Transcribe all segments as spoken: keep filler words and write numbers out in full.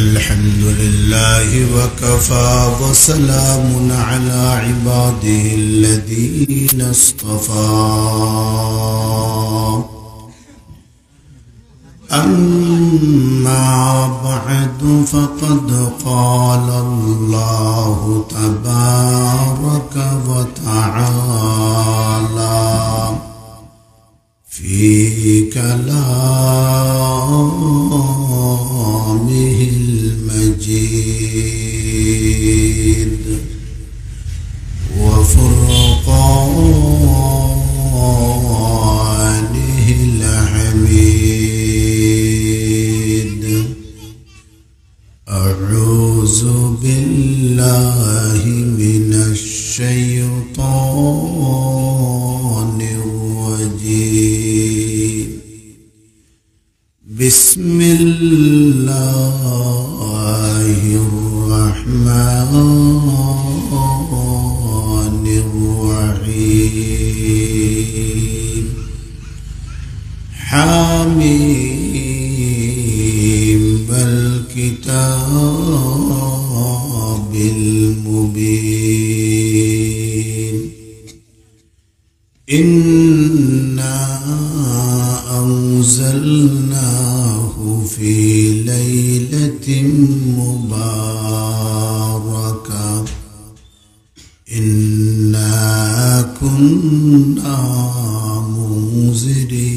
الحمد لله وكفى وسلام على عباده الذين اصطفى. أما بعد، فقد قال الله تبارك وتعالى في كلامه المجيد وفرقانه الحميد. أعوذ بالله من الشيطان الرجيم. بسم الله الرحمن الرحيم. حميم. والكتاب المبين. إنا أنزلناه في ليلة مباركة. إنا كنا منذرين.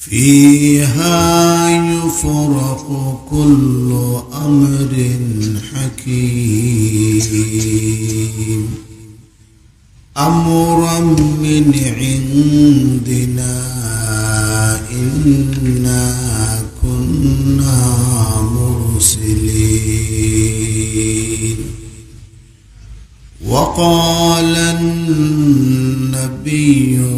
فيها يفرق كل أمر حكيم. أمرا من عندنا إنا كنا مرسلين. وقال النبي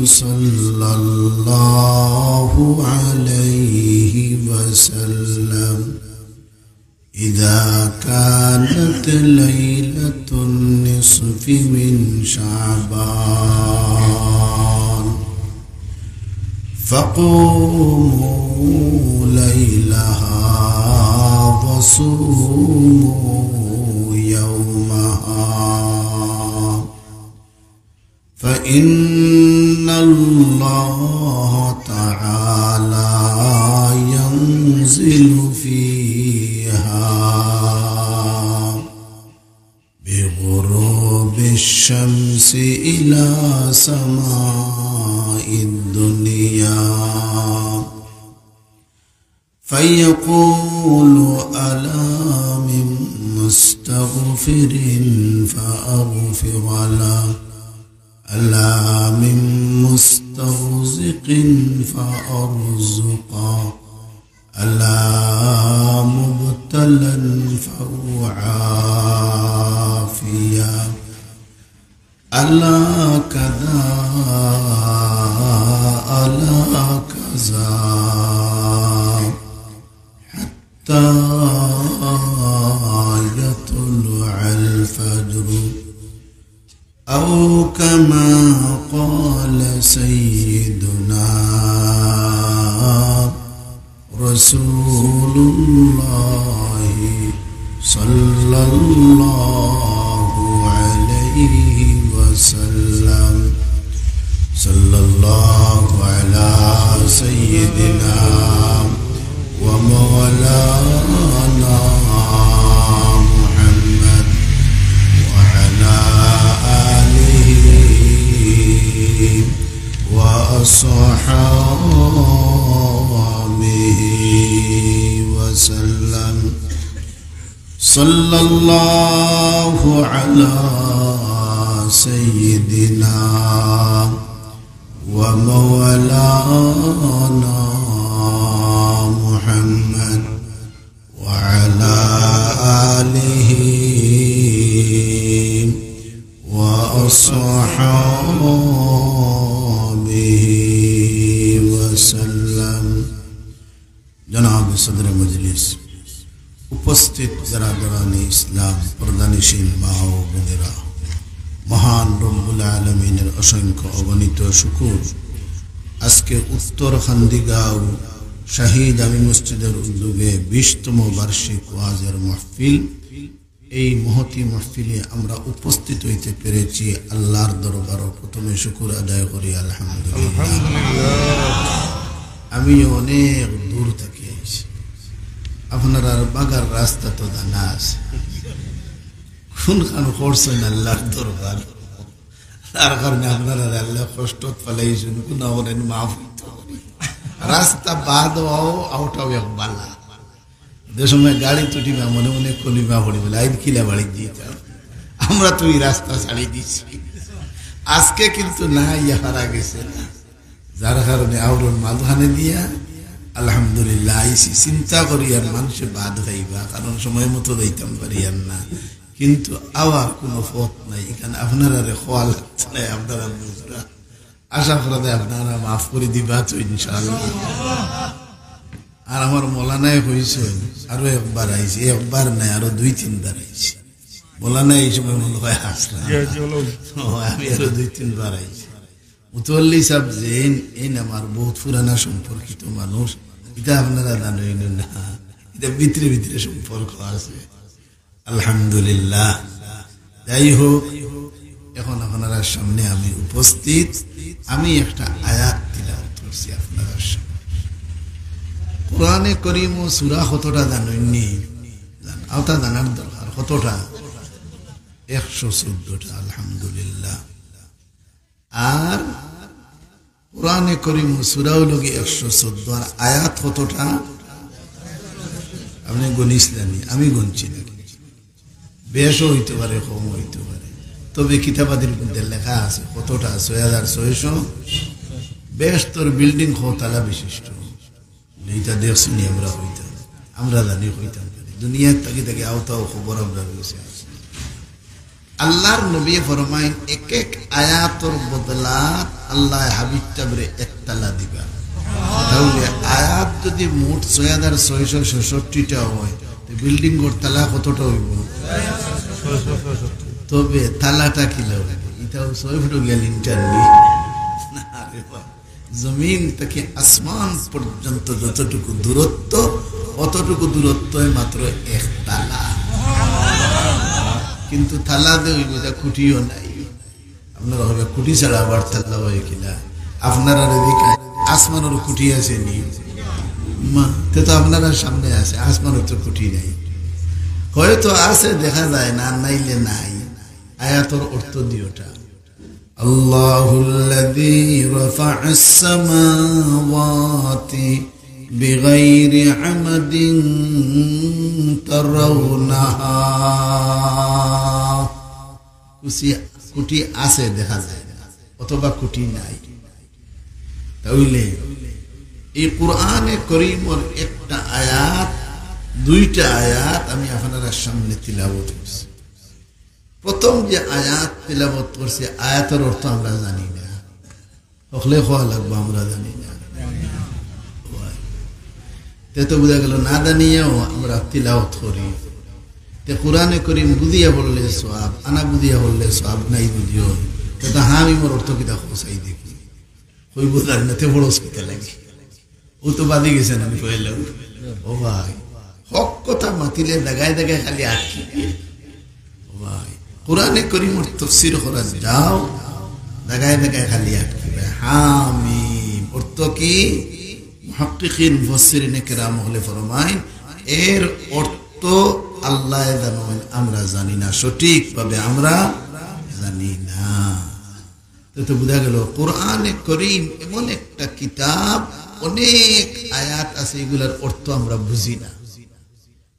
صلى الله عليه وسلم: إذا كانت ليلة النصف من شعبان فقوموا ليلها وصوموا يومها، فإن الله تعالى ينزل فيها بغروب الشمس إلى سماء الدنيا، فيقول: ألا من مستغفر فأغفر له، ألا من مسترزق فأرزقه، ألا مبتلى فأعافيه، ألا كذا، ألا كذا، حتى يطلع الفجر. أو كما قال سيدنا رسول الله صلى الله عليه وسلم. صلى الله على سيدنا ومولانا محمد وعلى آله وأصحابه وسلم. صلى الله على سيدنا ومولانا محمد وعلى آله وأصحابه وسلم. জনাব সদরে মজলিস, উপস্থিত বেরাদরানে ইসলাম, পর্দানিশীন মা ও বোনেরা, মহান রব্বুল আলামিনের অসংখ্য অগণিত শুকুর। আজকে উত্তর খান্দিগাঁও শাহী জামি মসজিদের উদ্যোগে বিশতম বার্ষিক ওয়াজের মাহফিল। এই মহতী মাহফিলে আমরা উপস্থিত হইতে পেরেছি আল্লাহর দরবারও। প্রথমে শুকুর আদায় করি, আলহামদুলিল্লাহ। আমিও অনেক দূর থেকে আইছি, আপনারার বাগার রাস্তা তো জানা আছে, কোনখান করছেন আল্লাহর দরবার, তার কারণে আপনারারে আল্লাহ কষ্টত ফালাইছইন, গুনা করেন, মাফ হইতো। রাস্তা বাদ হওয়াও, আওটাও এক বালা। যে সময় গাড়িত উঠিবা, মনে মনে কলিমা পড়িবা, লাইন কিলা বাড়ি দিতাম, আমরা তো এই রাস্তা ছাড়ি দিছি। আজকে কিন্তু না, ইয়া হারা গেছে না, যার কারণে আওরর মাঝখানে দিয়া আলহামদুলিল্লাহ আইছি। চিন্তা করি আর মানুষে বাদ খাইবা, কারণ সময় মতো যাইতাম পারি আর না, কিন্তু আওয়ার কোনো পথ নাই। এখানে আপনারারে খোয়া লাগছে না, আপনারা বুঝরা। আশা করা যায় আপনারা মাফ করে দিবা তো ইনশাআল্লাহ। আর আমার মৌলানায় কইছে, আরো একবার আইছি, একবার নাই, আরো দুই তিনবার আইছি। মৌলানা এই সময় মনে হয় আসলাম। জি, জি, হলো। ও, আমি আরো দুই তিনবার আইছি। মুতওয়াল্লি সাহেব যেইন, এইন আমার বহুত পুরানা সম্পর্কিত মানুষ, এটা আপনারা জানেন না, এটা ভিতরে ভিতরে সম্পর্ক আছে। আলহামদুলিল্লাহ। যাই হোক, এখন আপনারার সামনে আমি উপস্থিত, আমি একটা আয়াত তিলাওয়াত করছি আপনারার সামনে। কোরআনে করিম ও সূরা কতটা জানেননি? জান-, ওটা জানার দরকার। কতটা? একশো চোদ্দটা, আলহামদুলিল্লাহ। আর কোরআনে করিম ও সূরা অইলো গি একশো চোদ্দ, আর আয়াত কতটা? আপনি গণিছিলেন নি, আমি গণছি না। বেশও হইতে পারে, কম হইতে পারে, তবে কিতাবাদির মধ্যে লেখা আছে কতটা, ছয় হাজার ছয়শো। বেশ তোর বিল্ডিং কতলা বিশিষ্ট, এটা দেখছি নি আমরা, হইতাম, আমরা জানি, হইতাম পারি। দুনিয়ার থাকি থাকি আওতাও খবর আমরা রয়েছে আছে। আল্লাহর নবী ফরমাইন, এক এক আয়াতর বদলা আল্লাহ হাবিব তাবরে একতলা দিবা। তাহলে আয়াত যদি মোট ছয় হাজার ছয়শো ছেষট্টিটা হয়, তো বিল্ডিং ঘর তলা কতটা হইব? তবে তলাটা কি লাগবে? এটাও ছয় ফুট গেল ইন্টারনি। না রে বাবা। জমিন থেকে আসমান পর্যন্ত যতটুকু দূরত্ব, অতটুকু দূরত্ব মাত্র এক তালা। কিন্তু তালা যে ওই মধ্যে খুঁটিও নাই। আপনারা হবে খুঁটি ছাড়া আবার তালা হয় কিনা? আপনারা এদিকে আসমানের খুঁটি আছে নি? মা, তে তো আপনারা সামনে আছে, আসমানের তো খুঁটি নাই। হয়তো আছে, দেখা যায় না, নাইলে নাই। আয়াতর অর্থ দিওটা। الله الذي رفع السماوات بغير عمد ترونها। খুঁটি, খুঁটি আছে, দেখা যায় না, অথবা খুঁটি নাই। তাহলে এই কোরআনে করিমর একটা আয়াত, দুইটা আয়াত আমি আপনারার সামনে তিলাওয়াত করছি। প্রথম যে আয়াত তিলাওয়াত করছে, আয়াতর অর্থ আমরা জানি না। হকলে কওয়া লাগবো, আমরা জানি না। তে তো বুঝা গেল, না জানিয়াও আমরা তিলাওয়াত করি। তে কোরআনে করিম বুঝিয়া পড়লে সওয়াব, আনা বুঝিয়া পড়লে সওয়াব নাই বুঝিও। তে তো হামিমর অর্থ কিতা কও চাই দেখি। কইবো জানি না, তে পড়স কিতা লাগি? ও তো বাদি গেছে না, আমি কইলাম। ও ভাই, হক কথা মাতিলে জাগায় জাগায় খালি আটকি। ও ভাই, কোরআনে করিমর তফসির করা যাও, জাগায় জাগায় খালি আটকি। হামিম অর্থ কি? মুহাক্কিকিন মুফাসসিরিনে কেরাম হকলে ফরমাইন, এর অর্থ আল্লাহ জানেন, আমরা জানি না, সঠিকভাবে আমরা জানি না। তো, তো বুঝা গেল, কোরআনে করিম এমন একটা কিতাব, অনেক আয়াত আছে, এগুলার অর্থ আমরা বুঝি না,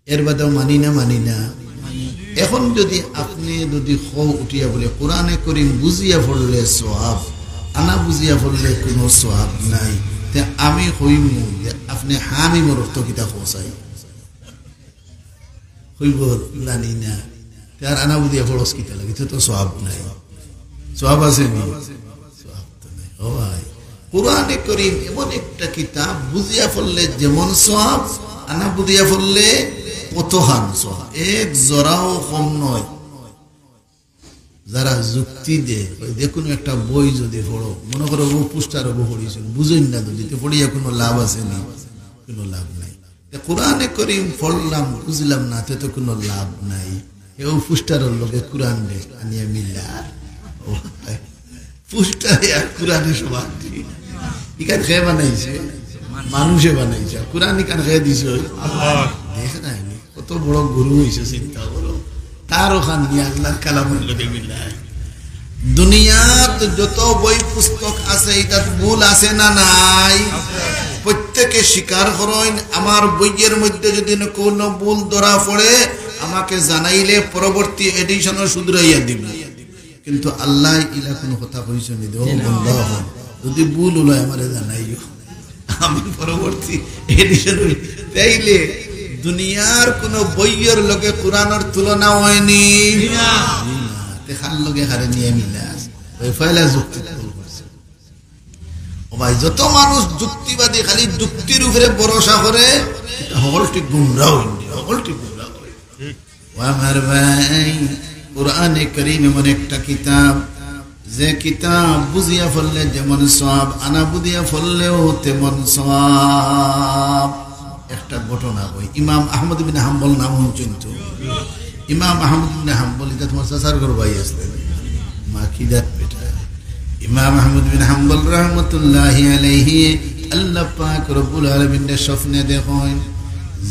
এর বাদেও মানি না, মানি না। এখন যদি আপনি যদি কও উঠিয়া বলে, "কোরআনে করিম বুঝিয়া পড়লে সওয়াব, আনা বুঝিয়া পড়লে কোনো সওয়াব নাই", তে আমি কইমু যে আপনি হামিমর অর্থ কিতা কও চাই? কইবো জানি না। তে আর আনা বুঝিয়া পড়স কিতা লাগি? তে তো সওয়াব নাই। সওয়াব আছে নি? সওয়াব তো নাই। ও ভাই, কোরআনে করিম এমন একটা কিতাব, বুঝিয়া পড়লে যেমন সওয়াব, আনা বুঝিয়া পড়লে কতখান সওয়াব। এক জরাও কম নয়। যারা যুক্তি দেয়, ওই যে কোনো একটা বই যদি পড়ো, মনে করো ও পোস্টার ও পড়িয়েছেন, বুঝেন না যদি, তো পড়িয়া কোনো লাভ আছে নি? কোনো লাভ নাই। তে কোরআনে করিম পড়লাম, বুঝলাম না, তে তো কোনো লাভ নাই। এও পোস্টারর লগে কোরআন রে আনিয়া মিলা। ও ভাই, পোস্টারে আর কোরআনে সমান কি? ইখান কে বানাইছে? মানুষে বানাইছে। আর কোরআন ইখান কে দিছে? আল্লাহ। দেখ না, কত বড় গুরু হইছে, চিন্তা করো। তার ওখান নিয়ে আল্লাহর কালামের লগে মিলায়। দুনিয়াত যত বই পুস্তক আছে, ইতাত ভুল আছে না নাই? প্রত্যেকে স্বীকার করইন, আমার বইয়ের মধ্যে যদি কোনো ভুল ধরা পড়ে, আমাকে জানাইলে পরবর্তী এডিশনও শুধরাইয়া দিব। কিন্তু আল্লাহ ইলা কোনো কথা কইছইন নি, দেখো বন্ধ হন, যদি ভুল অইলে আমারে জানাইও, আমি পরবর্তী এডিশন। তাইলে দুনিয়ার কোনো বইয়ের লগে কোরআনর তুলনা হয়নি। না। তে কার লগে কারে নিয়ে মিলাস? ওই পয়লা যুক্তি করছে। ও ভাই, যত মানুষ যুক্তিবাদী, খালি যুক্তির উপরে ভরসা করে, ইতা হকলটি গুমরা অইন, হকলটি গুমরা অইন। ও আমার ভাই, কোরআনে করিম এমন একটা কিতাব, যে কিতাব বুঝিয়া পড়লে যেমন সওয়াব, আনা বুঝিয়া পড়লেও তেমন সওয়াব। একটা ঘটনা কই, ইমাম আহমদ বিন হাম্বল নাম হুনছইন তো? ইমাম আহমদ বিন হাম্বল, ইটা তোমার চাচার ঘর ভাই আছে, মা কি জাত বেটা। ইমাম আহমদ বিন হাম্বল রহমতুল্লাহি আলাইহি আল্লাহ পাক রব্বুল আলামিনরে স্বপ্নে দেখইন,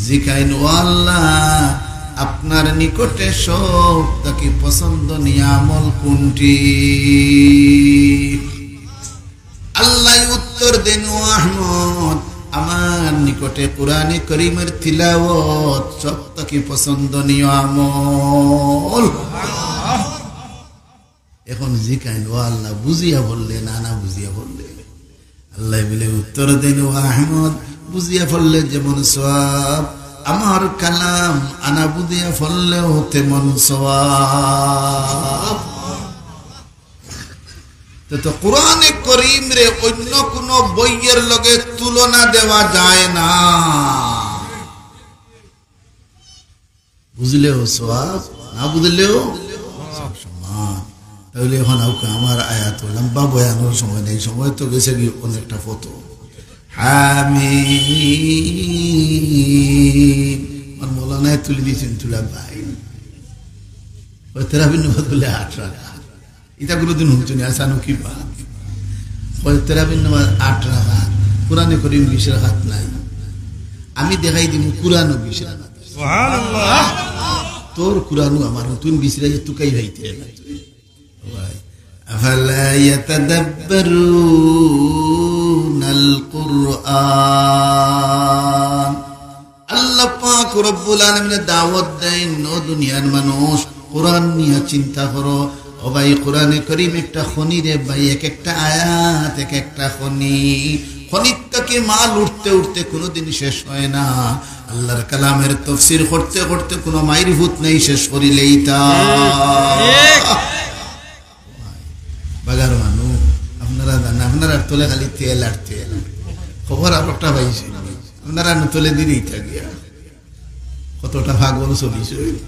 জিকাইন, "ও আল্লাহ, আপনার নিকটে সব থাকি পছন্দনীয় আমল কোনটি?" আল্লাহ উত্তর দেন, "ও আহমদ, আমার নিকটে কোরআনে করিমের তিলাওয়াত সব থাকি পছন্দনীয় আমল।" এখন জিকাইন, "ও আল্লাহ, বুঝিয়া পড়লে না, না বুঝিয়া পড়লে?" আল্লাহ বলে উত্তর দেন, "ও আহমদ, বুঝিয়া পড়লে যেমন সওয়াব, আমার কালাম আনা বুঝিয়া পড়লেও তেমন সওয়াব।" তো, তো কোরআনে করিম রে অন্য কোনো বইয়ের লগে তুলনা দেওয়া যায় না। বুঝলেও সওয়াব, না বুঝলেও সওয়াব সমান। তাহলে এখন আউকা আমার আয়াত লম্বা বয়ানর সময় নেই, সময় তো গেছে কি অনেকটা ফটো। হামিম। আমার মৌলানায় তুলি দিছইন তুলা ভাই। ওই তেরাবির নামাজ বলে আট রাকাত। ইতা কোনোদিন হুনছইন নি, আসানো কি বাত? কয় তেরাবির নামাজ আট রাকাত, কোরআনে করিম বিশ রাকাত নাই। আমি দেখাই দিমু কোরআনও বিশ রাকাত। সুবহানাল্লাহ। তোর কোরআনও আমার, তুই বিশ রাকাত তুকাই ভাইতে না তুই। ভাই, আফালা ইয়াতাদাব্বারুনাল কুরআন। আল্লাহ পাক রব্বুল আলামিনে দাওয়াত দেন, "ও দুনিয়ার মানুষ, কোরআন নিয়া চিন্তা করো।" ও ভাই, কোরআনে করিম একটা খনি রে ভাই, এক একটা আয়াত এক একটা খনি। খনির থেকে মাল উঠতে উঠতে কোনোদিন শেষ হয় না। আল্লাহর কালামের তফসির করতে করতে কোনো মাইর ফুত নেই, শেষ করিলেই তা। বাগার মানুষ, আপনারা জানেন, আপনারার তলে খালি তেল আর তেল। খবর আর একটা পাইছি, আপনারা তলে দিলেই থাকিয়া। কতটা পাগল চলিছে।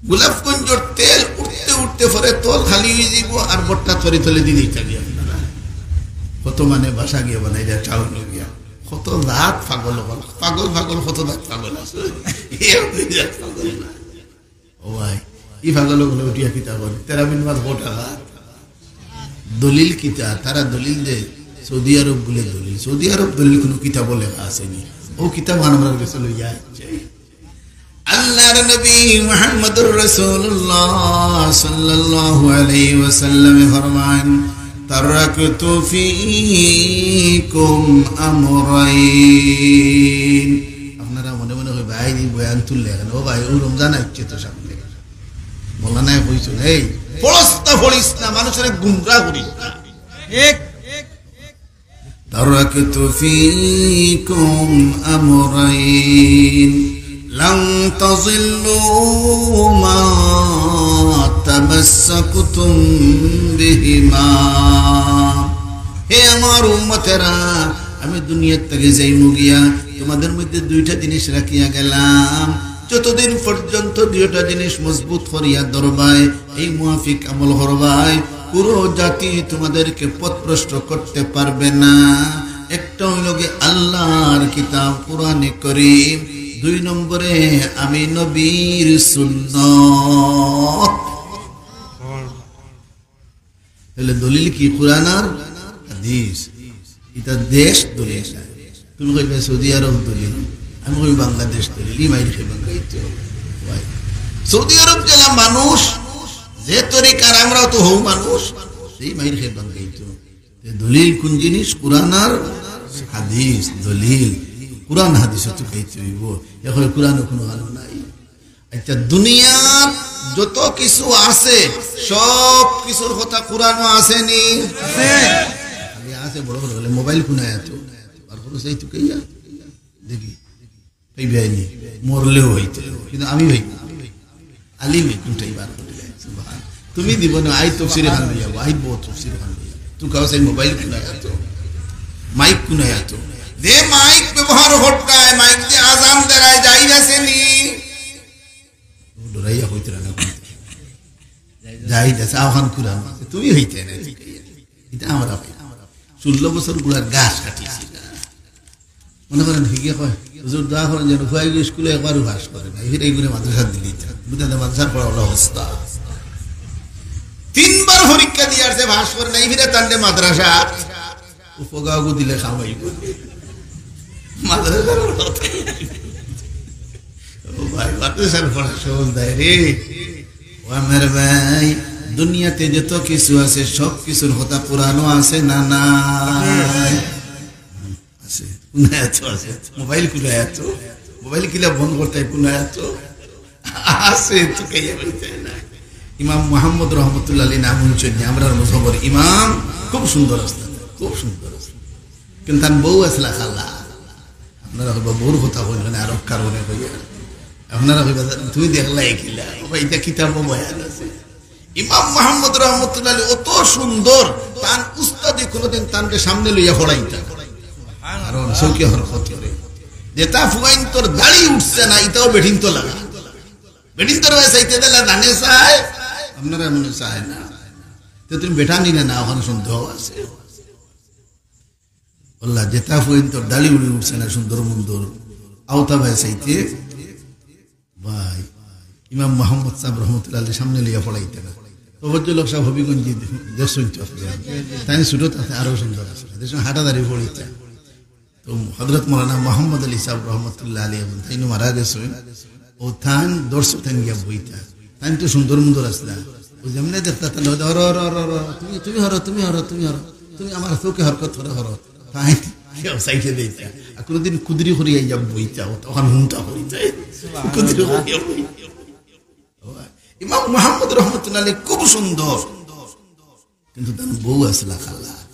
গোলাপগঞ্জর তেল উঠতে উঠতে পরে তল খালি হয়ে যাব, আর বট্টা তলে তলে দিলেই থাকিয়া আপনারা। কত মানে বাসা গিয়া বানাই যায়, টাউন গিয়া। কত জাত পাগল হল, পাগল পাগল কত জাত পাগল আছে। এ দুই জাত পাগল না। ও ভাই, ই পাগল অকলে উঠিয়া কিতা করে? তেরাবির নামাজ কয় রাকাত। দলিল কিতা? তারা দলিল দে, সৌদি আরব বলে দলিল। সৌদি আরব দলিল কোনো কিতাবো লেখা আছে নি? ও কিতাব আমরা গেছে লইয়া আইছে। আল্লাহর নবী মুহাম্মদুর রাসূলুল্লাহ সাল্লাল্লাহু আলাইহি ওয়াসাল্লামে ফরমান, "তারাকতু ফীকুম আমরাইন।" আপনারা মনে মনে কইবা, "ভাই, এই বয়ান তুললে কেন? ও ভাই, ও রমজান আইছে তো সামনে।" মৌলানায় কইছইন, "এই, পড়স না, পড়িস না, মানুষরে গুমরা করিস না।" ঠিক। "তারাকতু ফীকুম আমরাইন, লান তাযিল্লু মা তামাসসাকতুম বিহিমা।" হে আমার উম্মতেরা, আমি দুনিয়ার থেকে যাইমু গিয়া, তোমাদের মধ্যে দুইটা জিনিস রাখিয়া গেলাম। যতদিন পর্যন্ত দুইটা জিনিস মজবুত করিয়া ধরবায়, এই মুয়াফিক আমল করবায়, পুরো জাতি তোমাদেরকে পথভ্রষ্ট করতে পারবে না। একটা হইল গিয়া আল্লাহর কিতাব কোরআনে করিম, দুই নম্বরে আমি নবীর সুন্নত। তাইলে দলিল কি? কোরআন আর হাদিস। ইটা দেশ দলিল নায়। তুমি কইবে সৌদি আরব দলিল, আমি কইবো বাংলাদেশ দলিল। ই মাইর খাইবাং খাইতো। ভাই, সৌদি আরব যেলা মানুষ, যে তরিকার, আমরাও তো হউ মানুষ, সেই মাইর খাইবাং খাইতো। তে দলিল কোন জিনিস? কোরআন আর হাদিস দলিল। কোরআন হাদিসো তো খাইতে অইবো। এখন কোরআনো কোনো ভালো নাই। আচ্ছা, দুনিয়ার যত কিছু আছে, সব কিছুর কথা কোরআনো আছে নি? খালি আছে বড় বড় বলে মোবাইল কোনায় আতো। বার করো সেই তো কইয়া। দেখি। এই বেআইনি। মরলেও হইতে। কিন্তু আমি ভাই। আলিমে কোনটাই বার করে দেয়। সুবহান। তুমি দিব না, আই তফসিরে খান লইয়া, আই বউ তফসিরে খান লইয়া। তুই কাও সেই মোবাইল কোনায় আতো? মাইক কোনায় আতো? যে মাইক ব্যবহার করতায়, মাইক যে আজান দেরায়, জায়েজ আছে নি? ও ডরাইয়া হইতে না। জায়েজ আছে, আওখান কোরআন আছে। তুমি হইতে না। ইটা আমরা ভাই। ষোলো বছর গুলার গাছ কাটিছি না। মনে করেন, হিগে কয়, "হুজুর, দোয়া করেন যেন ফুয়াইগু স্কুলে একবারও পাস করে না, ফিরে এইগুলো মাদ্রাসা দিলি যা।" বুঝলেন, মাদ্রাসার পড়া হলো অবস্থা। তিনবার পরীক্ষা দিয়া আসছে, পাস করে না, ফিরে তানরে মাদ্রাসা। উপগাগু দিলে খাওয়াইব। মাদ্রাসার পড়া তো। ও ভাই, মাদ্রাসার পড়া সহজ দেয় রে। ও আমার ভাই, দুনিয়াতে যত কিছু আছে, সব কিছুর কথা কোরআনো আছে না নাই? আছে। কোন আয়াত আছে? মোবাইল কোন আয়াত? মোবাইল কিলা বন্ধ করতে কোন আয়াত? আছে তো, কে বলতে না। ইমাম মোহাম্মদ রহমতুল্লাহ আলী নাম শুনছেন নি? আমরার মজহবর ইমাম, খুব সুন্দর আছলা, খুব সুন্দর আছলা। কিন্তু তান বউ আছলা খালা। আপনারা কইবা বউর কথা কইন না, আরো কারণে কইয়া। আপনারা কইবা, "তুই দেখলাই কিলা?" ও ভাই, ইটা কিতাবো বয়ান আছে। ইমাম মোহাম্মদ রহমতুল্লাহ আলী অত সুন্দর, তান উস্তাদি কোনোদিন তানরে সামনে লইয়া পড়াইতা। কারণ চউখে হরকত করে। যেটা ফুয়াইন্তর দাড়ি উঠছে না, ইটাও বেটিন্তর লাগা। বেটিন্তর বায় চাইতে দিলে ডানে চায়, আপনারা মনে চায় না। তো তুমি বেটা নিলে না, ওখানে সন্দেহ আছে। আল্লাহ, যেটা ফুয়াইন্তর দাড়ি উড়ি উঠছে না, সুন্দর মুন্দর, আওতা বায় চাইতে ভাই, ইমাম মোহাম্মদ সাহেব রহমতুল্লাহ আলী সামনে লইয়া পড়াইতা না। তফজ্জল হক সাহেব হবিগঞ্জি দেখছইন তো আপনারা। তাইন ছোট থাকতে আরো সুন্দর আছে। দেখছইন হাঁটাদারি পড়িতা। তো হযরত মৌলানা মোহাম্মদ আলী সাহেব রহমতুল্লাহ আলী এবং তাইন মারা গেছইন। ও তান দর্শক তাইন গিয়া বইতা। তাইন তো সুন্দর মুন্দর আছলা। ও যেমনে দেখতা তান হয়তো, "হরো, হরো, হরো, হরো, তুমি, তুমি হরো, তুমি হরো, তুমি হরো। তুমি আমার চউখে হরকত হরো, হরো।" তাইন কেউ চাইতে দেইতা। আর কোনোদিন কুদরি করিয়া ইয়া বইতা, ও তখন হুমটা করিতা। কুদরি করিয়া বইতা। ইমাম মোহাম্মদ রহমতুল্লাহ আলী খুব সুন্দর, কিন্তু তান বউ আছলা খালা।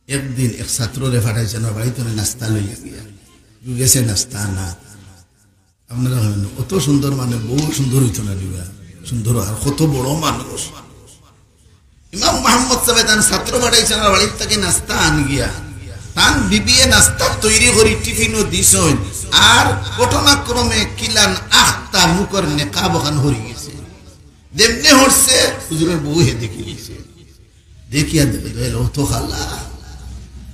একদিন এক ছাত্ররে পাঠাইছে না বাড়িত নাস্তা লইয়া গিয়া। গেছে নাস্তা না। আপনারা হইন, অত সুন্দর মানে বউ সুন্দর হইতো না দিবা। সুন্দর আর কত বড় মানুষ। ইমাম মোহাম্মদ সাহেব তান ছাত্র পাঠাইছে না বাড়ির থাকি নাস্তা আন গিয়া। তান বিবিয়ে নাস্তা তৈরি করি টিফিনও দিছইন। আর ঘটনাক্রমে কিলান আখতা মুখর নেকাব ওখান হরি গেছে। যেমনে হরছে, হুজুরর বউ হে দেখি গেছে। দেখিয়া দেখে, "এ, ও তো খালা।"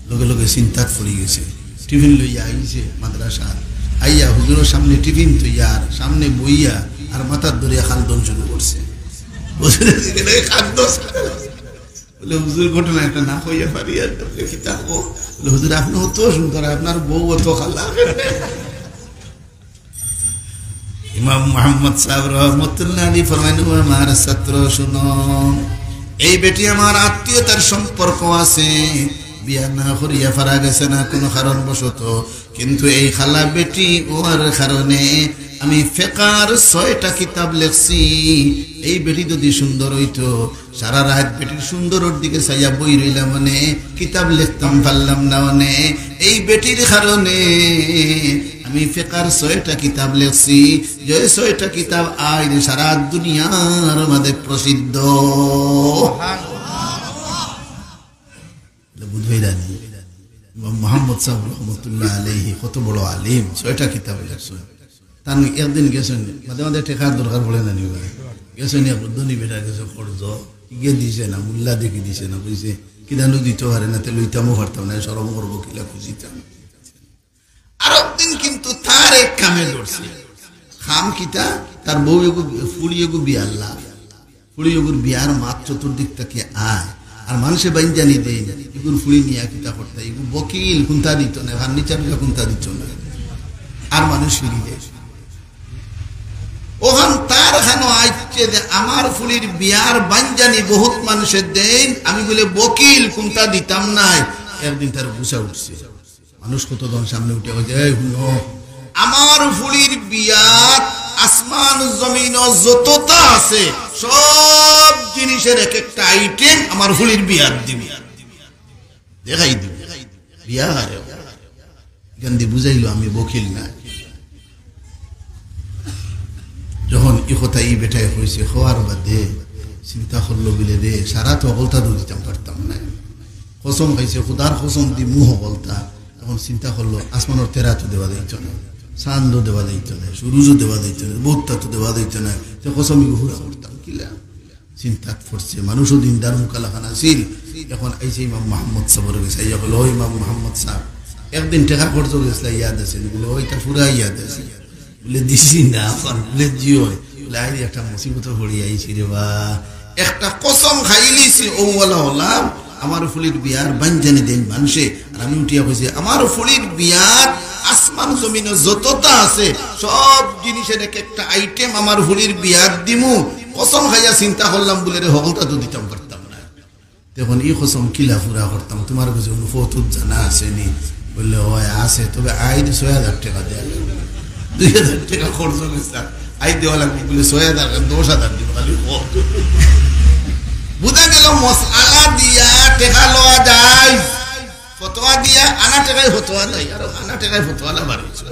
লগে লগে চিন্তাত পড়ি গেছে। টিফিন লইয়া আইছে মাদ্রাসা। আইয়া হুজুরর সামনে টিফিন তৈয়ার, সামনে বইয়া আর মাথাত ধরিয়া কান্দন শুরু করছে। হুজুরে জিজ্ঞেস করে, "কান্দস?" বলে, "হুজুর, ঘটনা একটা না কইয়া পারি আর।" বলে, "কিতা কও?" বলে, "হুজুর, আপনি অত সুন্দর, আপনার বউ অত খালা।" ইমাম মোহাম্মদ সাহেব রহমতুল্লাহ আলী ফরমাইন, "ও আমার ছাত্র, শুনো, এই বেটি আমার আত্মীয়তার সম্পর্ক আছে, বিয়া না করিয়া পারা গেছে না কোনো কারণবশত, কিন্তু এই খালা বেটি ওর কারণে আমি ফেকার ছয়টা কিতাব লেখছি। এই বেটি যদি সুন্দর হইতো, সারা রাত বেটির সুন্দরর দিকে চাইয়া বই রইলাম, মানে কিতাব লিখতাম পারলাম না, মানে এই বেটির কারণে আমি ফেকার ছয়টা কিতাব লেখছি, যে ছয়টা কিতাব আইজ সারা দুনিয়ার মাঝে প্রসিদ্ধ।" বুঝবায় জানি, ইমাম মোহাম্মদ সাহেব রহমতুল্লাহ আলাইহি কত বড় আলিম, ছয়টা কিতাব লেখছেন। তান একদিন গেছেন, মাঝে মাঝে টেকার দরকার পড়ে না নি বা? গেছেন এক ধনী বেটা গেছে কর্জ, গিয়ে দিছে না, মোল্লা দেখি দিছে না, কইছে, "কিদানু দিতো পারে না, তে লইতামও পারতাম না, শরম করবো, কিলা খুঁজিতাম।" আরক দিন কিন্তু তার এক কামে ধরছে। কাম কিতা? তার বউ এগু, ফুড়ি এগু বিয়ার লাভ। ফুড়ি এগুর বিয়ার মাত চতুর্দিক থাকি আয়। আর মানষে বাইঞ্জানি দেইন, এগুর ফুড়ি নিয়া কিতা করতা? এগু বকিল, কুন্তা দিত না, ফার্নিচার কুন্তা দিত না। আর মানুষ ফিরি দেয়। অখান তার কানো আইছে যে আমার ফুড়ির বিয়ার বাইঞ্জানি বহুত মানষে দেইন, আমি বুলে বকিল, কুন্তা দিতাম নায়। একদিন তার গুসা উঠছে। মানুষ কতজন সামনে উঠে কইছে, "এই হুনো, আমার ফুড়ির বিয়াত আসমান জমিন যততা আছে, সব জিনিসের এক একটা আইটেম আমার ফুড়ির বিয়াত দিবি, দেখাই দিবি।" বিয়া হারে। এখান দিয়া বুঝাইলো আমি বকিল না। যখন ই কথা ই বেটায় কইছে, কওয়ার বাদে চিন্তা করলো বুলে, "রে, সারা তো হকলতা তো দিতাম পারতাম না।" কসম খাইছে, "খুদার কসম দিমু হকলতা।" তখন চিন্তা করলো, "আসমানর তেরা তো দেওয়া যাইতো না, চান্দও দেওয়া যাইতো না, সুরুজও দেওয়া যাইতো না, বউততা তো দেওয়া যাইতো না, তে কসম ইগু পুরা করতাম কিলা?" চিন্তাত পড়ছে, মানুষও দিনদার মুখালাখান আছিল। এখন আইছে ইমাম মোহাম্মদ সাবর গেছে, আইয়া কইলো, "ও ইমাম মোহাম্মদ সাব, একদিন টেকা খরচ গেছিলা, ইয়াদ আছে?" বুলে, "ওইটা পুরা ইয়াদ আছে।" বুলে, "দিছি না, এখন?" বুলে, "জি অয়।" বুলে, "আইজ একটা মুসিবত পড়ি আইছি রে বা, একটা কসম খাইলিছি, ও ওয়ালা হলাম, আমার ফুড়ির বিয়ার বাইঞ্জানি দেইন মানষে।" আর আমি উঠিয়া কইছি, "আমার ফুড়ির বিয়াত আসমান জমিন যততা আছে, সব জিনিসের এক একটা আইটেম আমার ফুড়ির বিয়াত দিমু। কসম খাইয়া চিন্তা করলাম বুলে রে, হকলতা তো দিতাম পারতাম না।" তখন ই কসম কিলা পুরা করতাম, তোমার কাছে কোনো ফতুত জানা আছে নি? বুলে, "অয় আছে, তবে আইজ ছয় হাজার টেকা দেওয়া লাগবে, দুই হাজার টেকা খরচ গেছে, আইজ দেওয়া লাগবে।" বুলে, "ছয় হাজার কেন, দশ হাজার দিন খালি কও।" বুঝা গেল, মসআলা দিয়া টেকা লওয়া যায়, ফতোয়া দিয়া আনা টেকায় ফতোয়া নাই, আর আনা টেকায় ফতোয়া না বাড়িছে।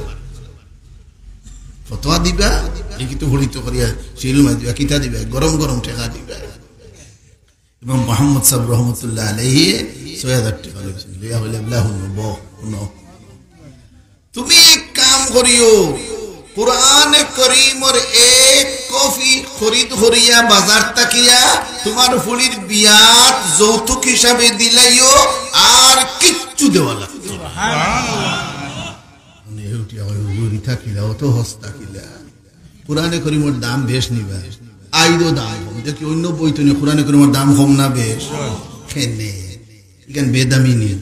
ফতোয়া দিবা, লিখিত পড়িত করিয়া, সিল মারি দিবা, কিতা দিবা, গরম গরম টেকা দিবা। ইমাম মোহাম্মদ সাব রহমতুল্লাহ আলাইহি ছয় হাজার টেকা লইছেন, লইয়া কইলা, "বুলে, হুনো, বও, হুনো। তুমি এক কাম করিও, কোরআনে করিমর এক কপি খরিদ করিয়া বাজার থাকিয়া তোমার ফুড়ির বিয়াত যৌতুক হিসাবে দিলাইও, আর কিচ্ছু দেওয়া লাগতো না।" মানে, হে উঠিয়া কয়, "হুজুর, ইতা কিলা, অত হস্তা কিলা? কোরআনে করিমর দাম বেশ নি বা? আইজও দাম কম। দেখি অন্য বই তো নি, কোরআনে করিমর দাম কম না বেশ? কেনে? ইখান বেদামি নি?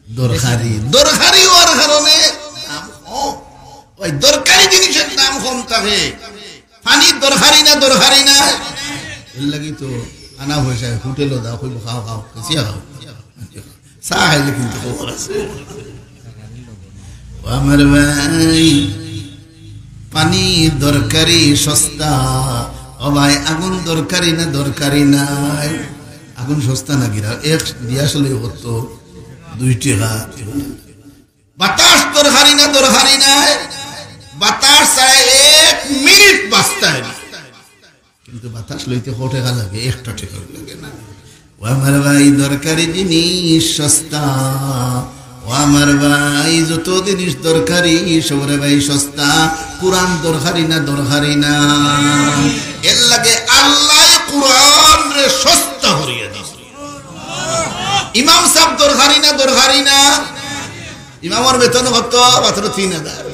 দরকারি, দরকারি অওয়ার কারণে দাম কম।" ভাই, দরকারি জিনিসের দাম কম থাকে। পানি দরকারি না, দরকারি না? এর লাগি তো আনা পয়সায় হোটেলও যাও, কইবো, "খাও, খাও, কেচিয়া খাও।" চা খাইলে কিন্তু খবর আছে। ও আমার ভাই, পানি দরকারি সস্তা। ও ভাই, আগুন দরকারি না, দরকারি নায়? আগুন সস্তা না গিরা, এক দিয়াশলাই কত? দুই টেকা। বাতাস দরকারি না, দরকারি নায়? বাতাস ছাড়া এক মিনিট বাঁচতা অয় না। কিন্তু বাতাস লইতে কত টেকা লাগে? একটা টেকা লাগে না। ও আমার ভাই, দরকারি জিনিস সস্তা। ও আমার ভাই, যত জিনিস দরকারি, সবরে ভাই সস্তা। কোরআন দরকারি না, দরকারি না? এর লাগি আল্লায় কোরআনরে সস্তা করিয়া দিছে। ইমাম সাব দরকারি না, দরকারি না? ইমামর বেতন কত? মাত্র তিন হাজার।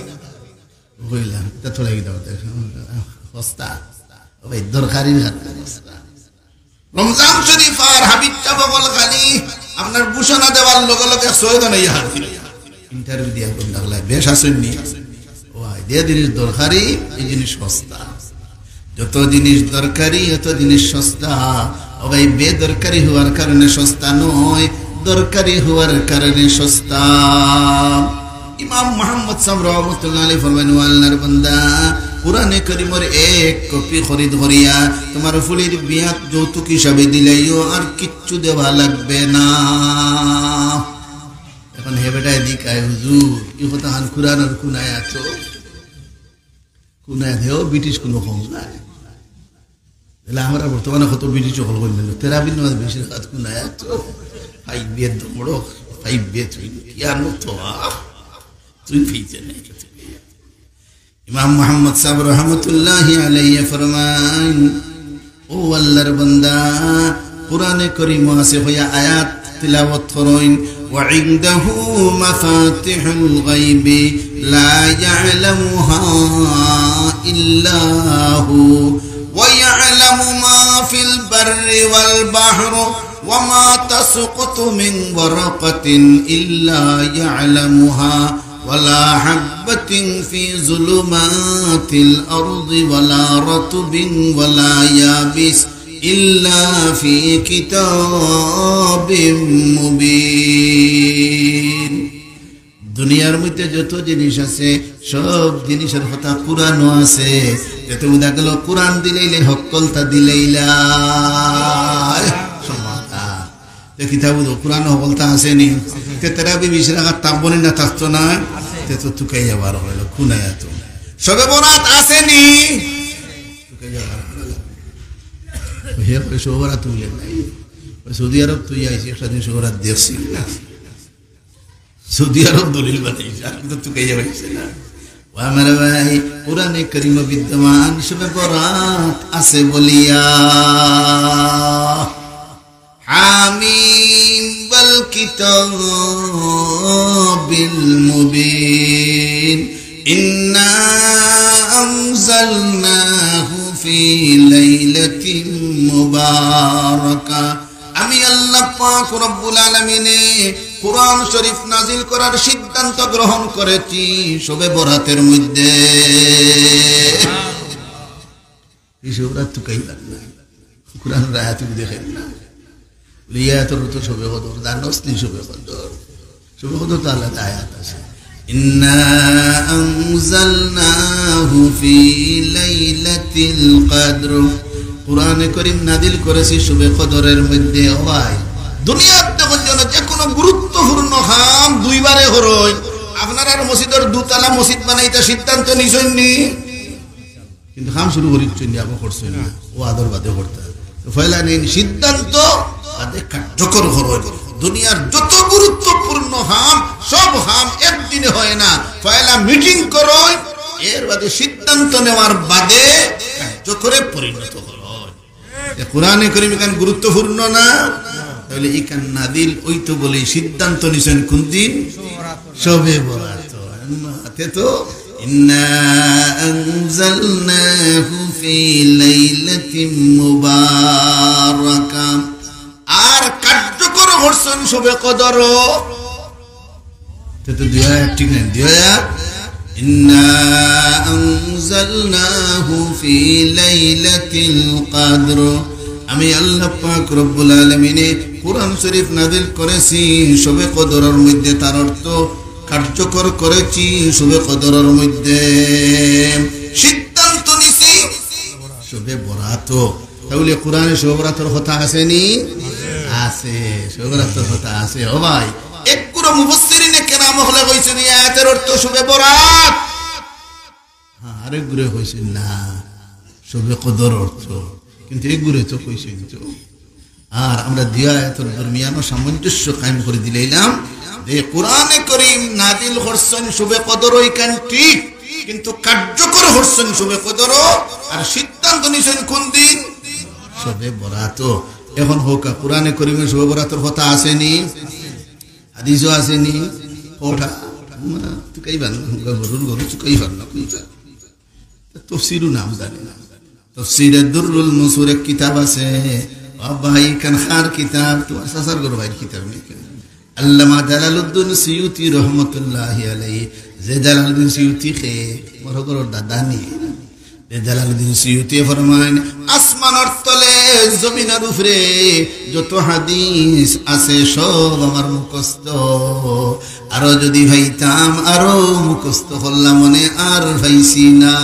কইলাম, ইটা থোড়া কিতা সস্তা। ও ভাই, দরকারি না, সস্তা। রমজান শরীফ আর হাবিব সাব অকল খালি আপনার ঘোষণা দেওয়ার লগে লগে ছয় জন আইয়া হাজির। ইন্টারভিউ দিয়া কোন ডাকলাই, বেশ আছইন নি? ও ভাই, যে জিনিস দরকারি, এই জিনিস সস্তা। যত জিনিস দরকারি, অত জিনিস সস্তা। ও ভাই, বেদরকারি হওয়ার কারণে সস্তা নয়, দরকারি হওয়ার কারণে সস্তা। ইমাম মোহাম্মদ সাব রহমতুল্লাহ আলাইহি ফরমাইন, "ও আল্লাহর বান্দা, কোরআনে করিমর এক কপি খরিদ করিয়া তোমার ফুড়ির বিয়াত যৌতুক হিসাবে দিলাইও, আর কিচ্ছু দেওয়া লাগবে না।" এখন হে বেটায় জিকায়, "হুজুর, ই কথাখান কোরআনর কোন আয়াতো?" কোন আয়াত? হে, ও ব্রিটিশ কোনো কম নায়। তাইলে আমরা বর্তমানে কত ব্রিটিশ অকল করি নিল, তেরাবির নামাজ বেশির ভাগ কোন আয়াত? ফাইভ বি একদম বড়, ফাইভ বি তুই কি আর মতো, আহ? তুই ফেইতে নাই। ইমাম মোহাম্মদ সাব রহমতুল্লাহি আলাইহি ফরমাইন, "ও আল্লাহর বান্দা, কোরআনে করিম আছে হইয়া আয়াত তিলাওয়াত করইন, وعنده مفاتح الغيب لا يعلمها إلا هو، ويعلم ما في البر والبحر، وما تسقط من ورقة إلا يعلمها، ولا حبة في ظلمات الأرض ولا رطب ولا يابس إلا في كتاب مبين। দুনিয়ার মধ্যে যত জিনিস আছে, সব জিনিসর কথা কোরআনও আছে। এতে উদা গেল, কোরআন দিলাইলে হক্কলতা দিলাইলা। সমাধান। তে কিতাব তো কোরআন হকলতা আছে নি? তে তেরাবি বিশ রাকাত থাকবো নি না থাকতো না? তে তো তুকাইয়া বার অইলো, কুনাইয়া তো। শবে বরাত আছে নি? তুকাইয়া বার অইলো। হে কয় শবে বরাত তুলে নাই। ওই সৌদি আরব তুই আইছি, একটা দিন শবে বরাত দেখছি না। সৌদি আরব দলিল বানাইছে, আমি তো তুকাইয়া পাইছি না। ও আমার ভাই, কোরআনে করিম বিদ্যমান শবে বরাত আছে বলিয়া। حم والكتاب المبين إنا أنزلناه في ليلة مباركة। আমি আল্লাহ পাক রব্বুল আলামিনে কোরআন শরীফ নাজিল করার সিদ্ধান্ত গ্রহণ করেছি শবে বরাতের মধ্যে। এই শবে বরাত তুকাইবার না, কোরআনর আয়াত দেখেন না। এই আয়াতর অর্থ শবে কদর, জানোস নি শবে কদর? শবে কদর তো আলাদা আয়াত আছে। إنا أنزلناه في ليلة القدر। কোরআনে করিম নাজিল করেছি শবে কদরের মধ্যে। ও ভাই, দুনিয়ার তখন যেন যে কোনো গুরুত্বপূর্ণ কাম দুইবারে করইন। আপনারার মসজিদর দুতলা মসজিদ বানাইতা সিদ্ধান্ত নিছইন নি? কিন্তু কাম শুরু করিচ্ছইন নি, আগে করছইন না, ওয়াজর বাদে করতা। তো পয়লা নেইন সিদ্ধান্ত, বাদে কার্যকর করইন। দুনিয়ার যত গুরুত্বপূর্ণ কাম, সব কাম একদিনে হয় না। পয়লা মিটিং করইন, এর বাদে সিদ্ধান্ত নেওয়ার বাদে কার্যকরে পরিণত করইন। এ কোরআনে করিম ইখান গুরুত্বপূর্ণ না? তাহলে ইখান নাজিল অইতো বলে সিদ্ধান্ত নিছইন কোন দিন? শবে বরাত। আতে তো, إنا أنزلناه في ليلة مباركة। আর কার্যকর করছইন শবে কদর। তে তো দুই আয়াত ঠিক নাই, দুই আয়াত। إنا أنزلناه في ليلة القدر। আমি আল্লাহ পাক রব্বুল আলামিনে কোরআন শরীফ নাজিল করেছি শবে কদরের মধ্যে, তার অর্থ কার্যকর করেছি শবে কদরের মধ্যে। সিদ্ধান্ত নিছি শবে বরাত। তাহলে কোরআনে শবে বরাতর কথা আছে নি? আছে, শবে বরাতর কথা আছে। ও ভাই, এক গুরু মুফাসসিরিনে কেরাম অকলে কইছইন, এই আয়াতের অর্থ শবে বরাত। হ্যাঁ, আরেক গুরু কইছইন না, শবে কদর অর্থ। কিন্তু এক গুরু তো কইছইন তো। আর আমরা দুই আয়াতর দরমিয়ানো সামঞ্জস্য কায়েম করি দিলাইলাম যে কোরআনে করিম নাজিল করছইন শবে কদর, ইখান ঠিক, কিন্তু কার্যকর করছইন শবে কদর। আর সিদ্ধান্ত নিছইন কোন দিন? শবে বরাত। এখন কউক্কা, কোরআনে করিমে শবে বরাতর কথা আছে নি? হাদিসও আছে নি? কউক্কা। না, তুকাইবার না, গরুর গরু তুকাইবার না, কউক্কা। তফসিরও নাম জানি না। তফসিরে দুররুল মনসুর এক কিতাব আছে। ও ভাই, ইখান কার কিতাব? তুমার চাচার ঘর ভাইর কিতাব নি? আল্লামা জালালউদ্দিন সিউতি রহমতুল্লাহি আলাইহি। যে জালালউদ্দিন সিউতি কে, মোর ঘরর দাদা নি? যে জালালউদ্দিন সিউতি ফরমাইন, আসমানর তলে জমিনর উপরে যত হাদিস আছে সব আমার মুখস্থ। আরো যদি পাইতাম, আরো মুখস্থ করলাম, মনে আর পাইছি না।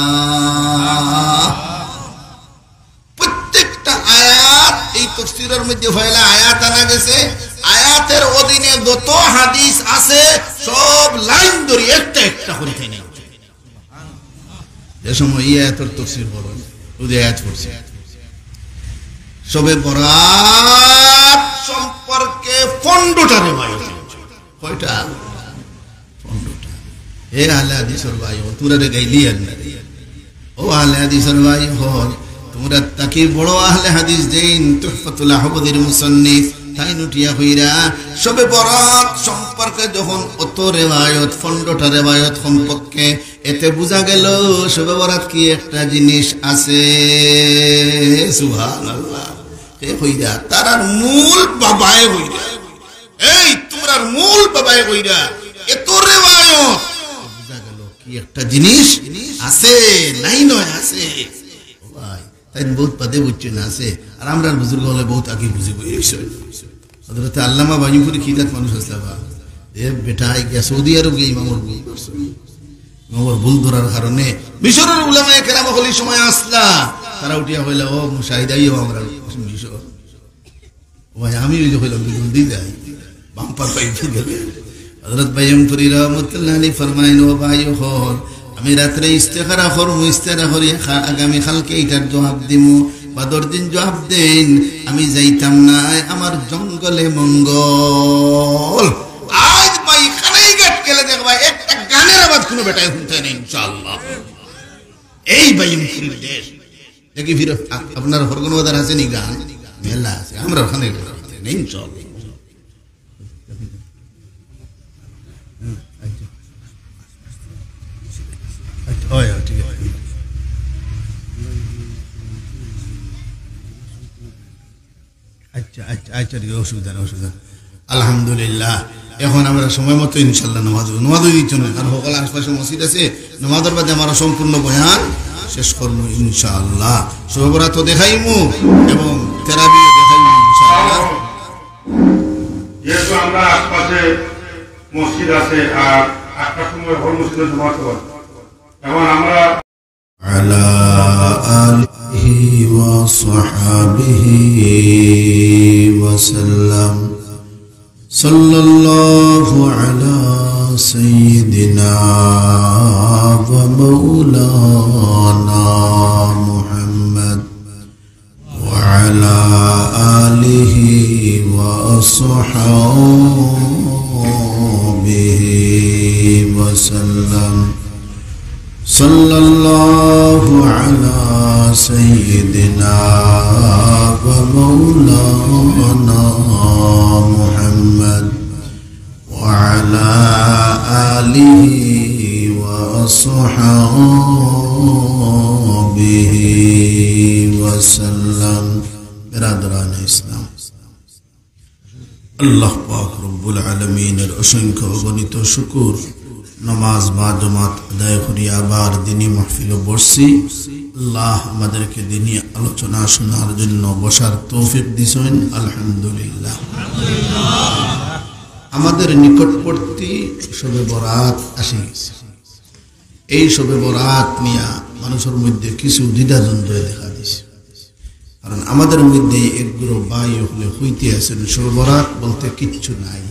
প্রত্যেকটা আয়াত এই তফসিরের মধ্যে পয়লা আয়াত আনা গেছে, আয়াতের অধীনে যত হাদিস আছে সব লাইন ধরি একটা একটা করি খাই নিয়ে। যে সময় এই আয়াতর তফসির পড়ইন, ওই যে আয়াত পড়ছে, শবে বরাত সম্পর্কে পনেরোটা রেওয়ায়ত আছে। কয়টা? পনেরোটা। হে আহলে হাদিসর ভাই, ও তোমরা রে গাইলি আর না রে। ও আহলে হাদিসর ভাই, ও তোমরা তাকি বড় আহলে হাদিস যেইন তুহফাতুল আহমদীর মুসন্নিফ তাইন উঠিয়া কইরা, শবে বরাত সম্পর্কে যখন অত রেওয়ায়ত, পনেরোটা রেওয়ায়ত সম্পর্কে, এতে বুঝা গেল শবে বরাত কি একটা জিনিস আছে। সুবহানাল্লাহ। হে কইরা, তারার মূল বাবায় কইরা, এই তোমরার মূল বাবায় কইরা, এত রেওয়ায়ত, বুঝা গেল কি একটা জিনিস আছে, নাই নয়, আছে। ও ভাই, তাইন বহুত বাদে বুঝছইন আছে, আর আমরার বুজুর্গ অকলে বহুত আগে বুঝি বই রইছে। হযরতে আল্লামা বায়ুমপুরী কি জাত মানুষ আছলা বা? এ বেটা, গিয়া সৌদি আরব গিয়া ইমামর ভুল ধরছে। ইমামর ভুল ধরার কারণে মিশরর উলামায়ে কেরাম অকল ই সময় আছলা, তারা উঠিয়া কইলা, "ও মুশাহিদ, আইও আমরার মিশর।" ও ভাই, আমি ওই যে কইলাম, "বিলুল দি যাই।" বাম্পার পাইতে গেলে হযরত বায়ুমপুরী রহমতুল্লাহ আলাইহি ফরমাইন, "ও ভাই অকল, আমি রাত্রে ইস্তেখারা করমু, ইস্তেখারা করি খা-, আগামী কালকে ইটার জবাব দিমু।" বাদর দিন জবাব দেইন, "আমি যাইতাম না, আমার জঙ্গলে মঙ্গল।" আইজ ভাই, কানাইঘাট গেলে দেখবা, একটা গানের আওয়াজ কোনো বেটায় হুনতে নাই, ইনশাআল্লাহ। এই বায়ুমপুরীর দেশ। দেখি ফির আ-, আপনার হরগন বাজার আছে নি গান? মেলা আছে, আমরা ওখানে নেই, চল। আচ্ছা, আচ্ছা, হয়, হয়, ঠিক আছে। আচ্ছা, আচ্ছা, আচ্ছা, ঠিক আছে, অসুবিধা নেই, অসুবিধা নেই। আলহামদুলিল্লাহ, এখন আমরা সময় মতো ইনশাআল্লাহ নামাজ, নামাজও দিচ্ছ না, কারণ হকল আশপাশে মসজিদ আছে, নামাজের বাদে আমরা সম্পূর্ণ বয়ান শেষ করবো ইনশাআল্লাহ। শবে বরাত তো দেখাইমু এবং তেরাবিও দেখাইমু ইনশাআল্লাহ। যেহেতু আমরা আশপাশে মসজিদ আছে আর আটটার সময় হল মসজিদে জমা হতে পারবো, এখন আমরা على آله وصحبه وسلم. صلى الله على سيدنا ومولانا محمد وعلى آله وأصحابه وسلم. صلى الله على سيدنا ومولانا محمد وعلى آله وأصحابه وسلم. برادران اسلام، আল্লাহ পাক রব্বুল আলামিনের অসংখ্য অগণিত শুকুর, নামাজ বা জমাত আদায় করি আবার দিনী মাহফিলো বসছি। আল্লাহ আমাদেরকে দিনী আলোচনা শোনার জন্য বসার তৌফিক দিছেন, আলহামদুলিল্লাহ। আমাদের নিকটবর্তী শবে বরাত আসি গেছে। এই শবে বরাত নিয়া মানুষের মধ্যে কিছু দ্বিধাদ্বন্দ্ব দেখা দিছে, কারণ আমাদের মধ্যে এক গ্রুপ ভাই অকলে কইতে আছেন শবে বরাত বলতে কিচ্ছু নাই,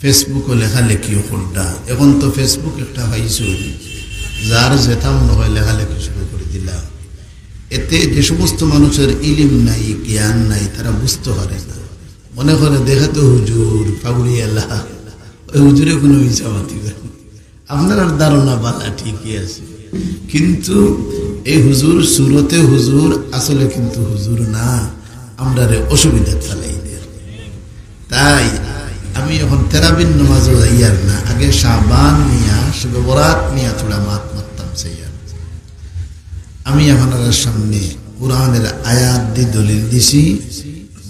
Facebook-ও লেখালেখি করডা। এখন তো Facebook একটা পাইছো, যার যেটা মনে হয় লেখালেখি শুরু করে দিলা। এতে যে সমস্ত মানুষের ইলিম নাই, জ্ঞান নাই, তারা বুঝতে পারে না, মনে করে দেখে তো হুজুর পাগড়িআলা, ওই হুজুরে কোনো মিছা মাতি করে। আপনারার ধারণা বালা ঠিকই আছে, কিন্তু এই হুজুর সুরতে হুজুর, আসলে কিন্তু হুজুর না, আমরারে অসুবিধা ফালাই দেয়। তাই আমি এখন তেরাবির নামাজও যাইয়ার না, আগে শাবান নিয়া, শবে বরাত নিয়া থুড়া মাত মারতাম চাইয়ার। আমি আপনারার সামনে কোরআনের আয়াত দি দলিল দিছি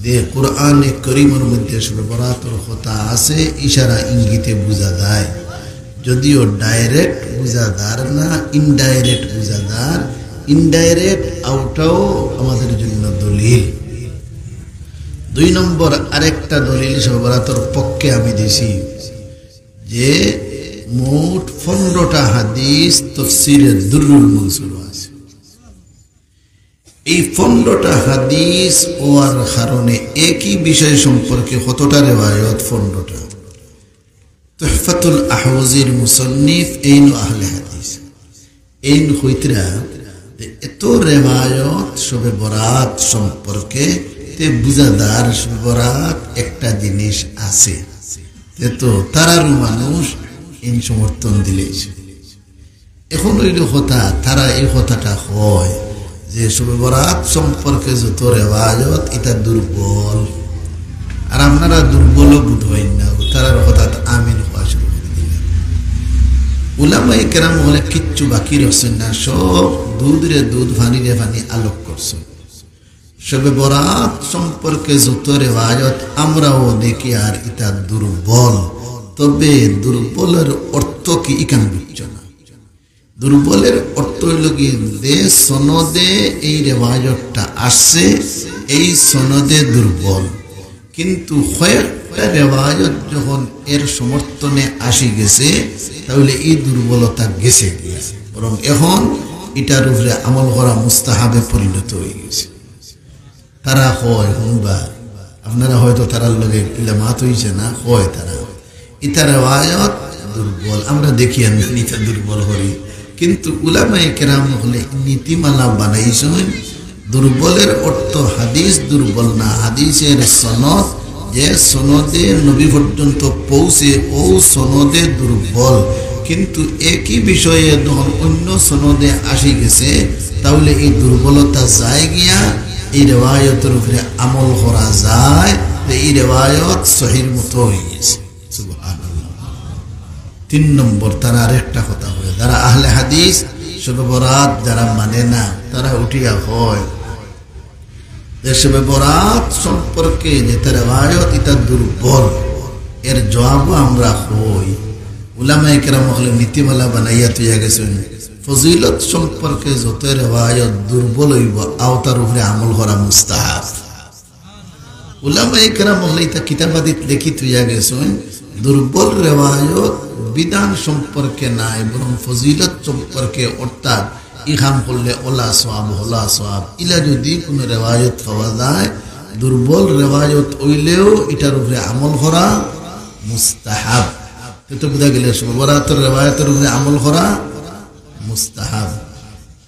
যে কোরআনে করিমের মধ্যে শবে বরাতর কথা আছে, ইশারা ইঙ্গিতে বুঝা যায়, যদিও direct বুঝা যার না, indirect বুঝা যার। Indirect ওটাও আমাদের জন্য দলিল। দুই নম্বর আরেকটা দলিল শবে বরাতর পক্ষে আমি দিছি যে মোট পনেরোটা হাদিস তফসিরে দুররুল মনসুর আছে। এই পনেরোটা হাদিস হওয়ার কারণে একই বিষয় সম্পর্কে কতটা রেওয়ায়ত? পনেরোটা। তুহফাতুল আহওয়াজির মুসন্নিফ এইন আহলে হাদিস, এইন কইতরা যে এত রেওয়ায়ত শবে বরাত সম্পর্কে, তে বুঝা যার শবে বরাত একটা জিনিস আছে, তে তো তারারও মানুষ এইন সমর্থন দিলে। এখন অইল কথা, তারা এই কথাটা কয় যে শবে বরাত সম্পর্কে যত রেওয়ায়ত, এটা দুর্বল। আর আপনারা দুর্বলও বোধ অইন না, তারার কথাত আমিন কওয়া শুরু করি দিলা। উলামায়ে কেরাম অকলে কিচ্ছু বাকি রাখছইন না, সব দুধরে দুধ, পানিরে পানি আলোক করছইন। শবে বরাত সম্পর্কে যত রেওয়ায়ত আমরাও দেখি আর ইতা দুর্বল, তবে দুর্বলর অর্থ কি ইখান বুঝছো না। দুর্বলর অর্থ অইলো কি, যে সনদে এই রেওয়ায়তটা আসছে, এই সনদে দুর্বল। কিন্তু কয়েকটা রেওয়ায়ত যখন এর সমর্থনে আসি গেছে, তাহলে এই দুর্বলতা গেছে গিয়া। বরং এখন ইটার উপরে আমল করা মুস্তাহাবে পরিণত অই গেছে। তারা কয়, হুনবা, আপনারা হয়তো তারার লগে ইলা মাত অইছে না, কয় তারা, ইতা রেওয়ায়ত দুর্বল, আমরা দেখি আমি ইতা দুর্বল করি। কিন্তু উলামায়ে কেরাম অকলে নীতিমালা বানাইছইন, দুর্বলর অর্থ হাদিস দুর্বল না, হাদিসর সনদ, যে সনদে নবী পর্যন্ত পৌঁছে, অউ সনদে দুর্বল। কিন্তু একই বিষয়ে যখন অন্য সনদে আসি গেছে, তাহলে এই দুর্বলতা যায় গিয়া, এই রেওয়ায়তর উপরে আমল করা যায়, তো এই রেওয়ায়ত সহির মতো অই গেছে। সুবহানাল্লাহ। তিন নম্বর, তারা আরেকটা কথা কয়, যারা আহলে হাদিস, শবে বরাত যারা মানে না, তারা উঠিয়া কয় যে শবে বরাত সম্পর্কে যেটা রেওয়ায়ত, ইটা দুর্বল। এর জবাবও আমরা কই, উলামায়ে কেরাম অকলে নীতিমালা বানাইয়া থইয়া গেছইন, ফজিলত সম্পর্কে যত রেওয়ায়ত দুর্বল অইবো, অতার উপরে আমল করা মুস্তাহাব। উলামায়ে কেরাম অকলে ইতা কিতাবাদিত লেখি থইয়া গেছইন, দুর্বল রেওয়ায়ত বিধান সম্পর্কে নায়, বরং ফজিলত সম্পর্কে, অর্থাৎ ই কাম করলে অলা সওয়াব, হলা সওয়াব, ইলা যদি কুনু রেওয়ায়ত পাওয়া যায়, দুর্বল রেওয়ায়ত অইলেও ইটার উপরে আমল করা মুস্তাহাব। তে তো বুঝা গেল, শবে বরাতর রেওয়ায়তর উপরে আমল করা মুস্তাহাব।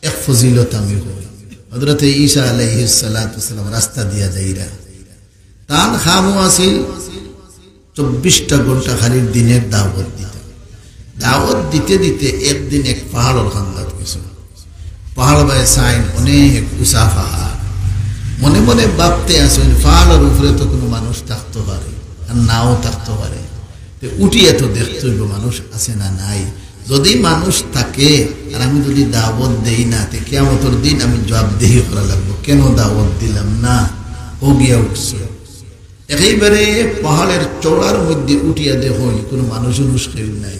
এক ফজিলত আমি কই, হযরতে ঈসা আলাইহিস সালাতু ওয়াস সালাম রাস্তা দিয়া যাইরা, তান কামও আছিল চব্বিশটা ঘন্টা খালি দিনের দাওয়াত দিতা। দাওয়াত দিতে দিতে একদিন এক পাহাড়র কান্দাত গেছইন। পাহাড় বায় চাইন, অনেক উঁচা পাহাড়। মনে মনে ভাবতে আছইন, পাহাড়র উপরে তো কুনু মানুষ থাকতো পারে, আর নাও থাকতো পারে। তে উঠিয়া তো দেখতে অইবো মানুষ আছে না নাই। যদি মানুষ থাকে আর আমি যদি দাওয়াত দেই না, তে কিয়ামতর দিন আমি জবাবদিহি করা লাগবো, কেন দাওয়াত দিলাম না, অউ গিয়া উঠছে। একেবারে পাহাড়র চূড়ার মধ্যে উঠিয়া দেখইন, কুনু মানুষ উনুষ কেউ নাই।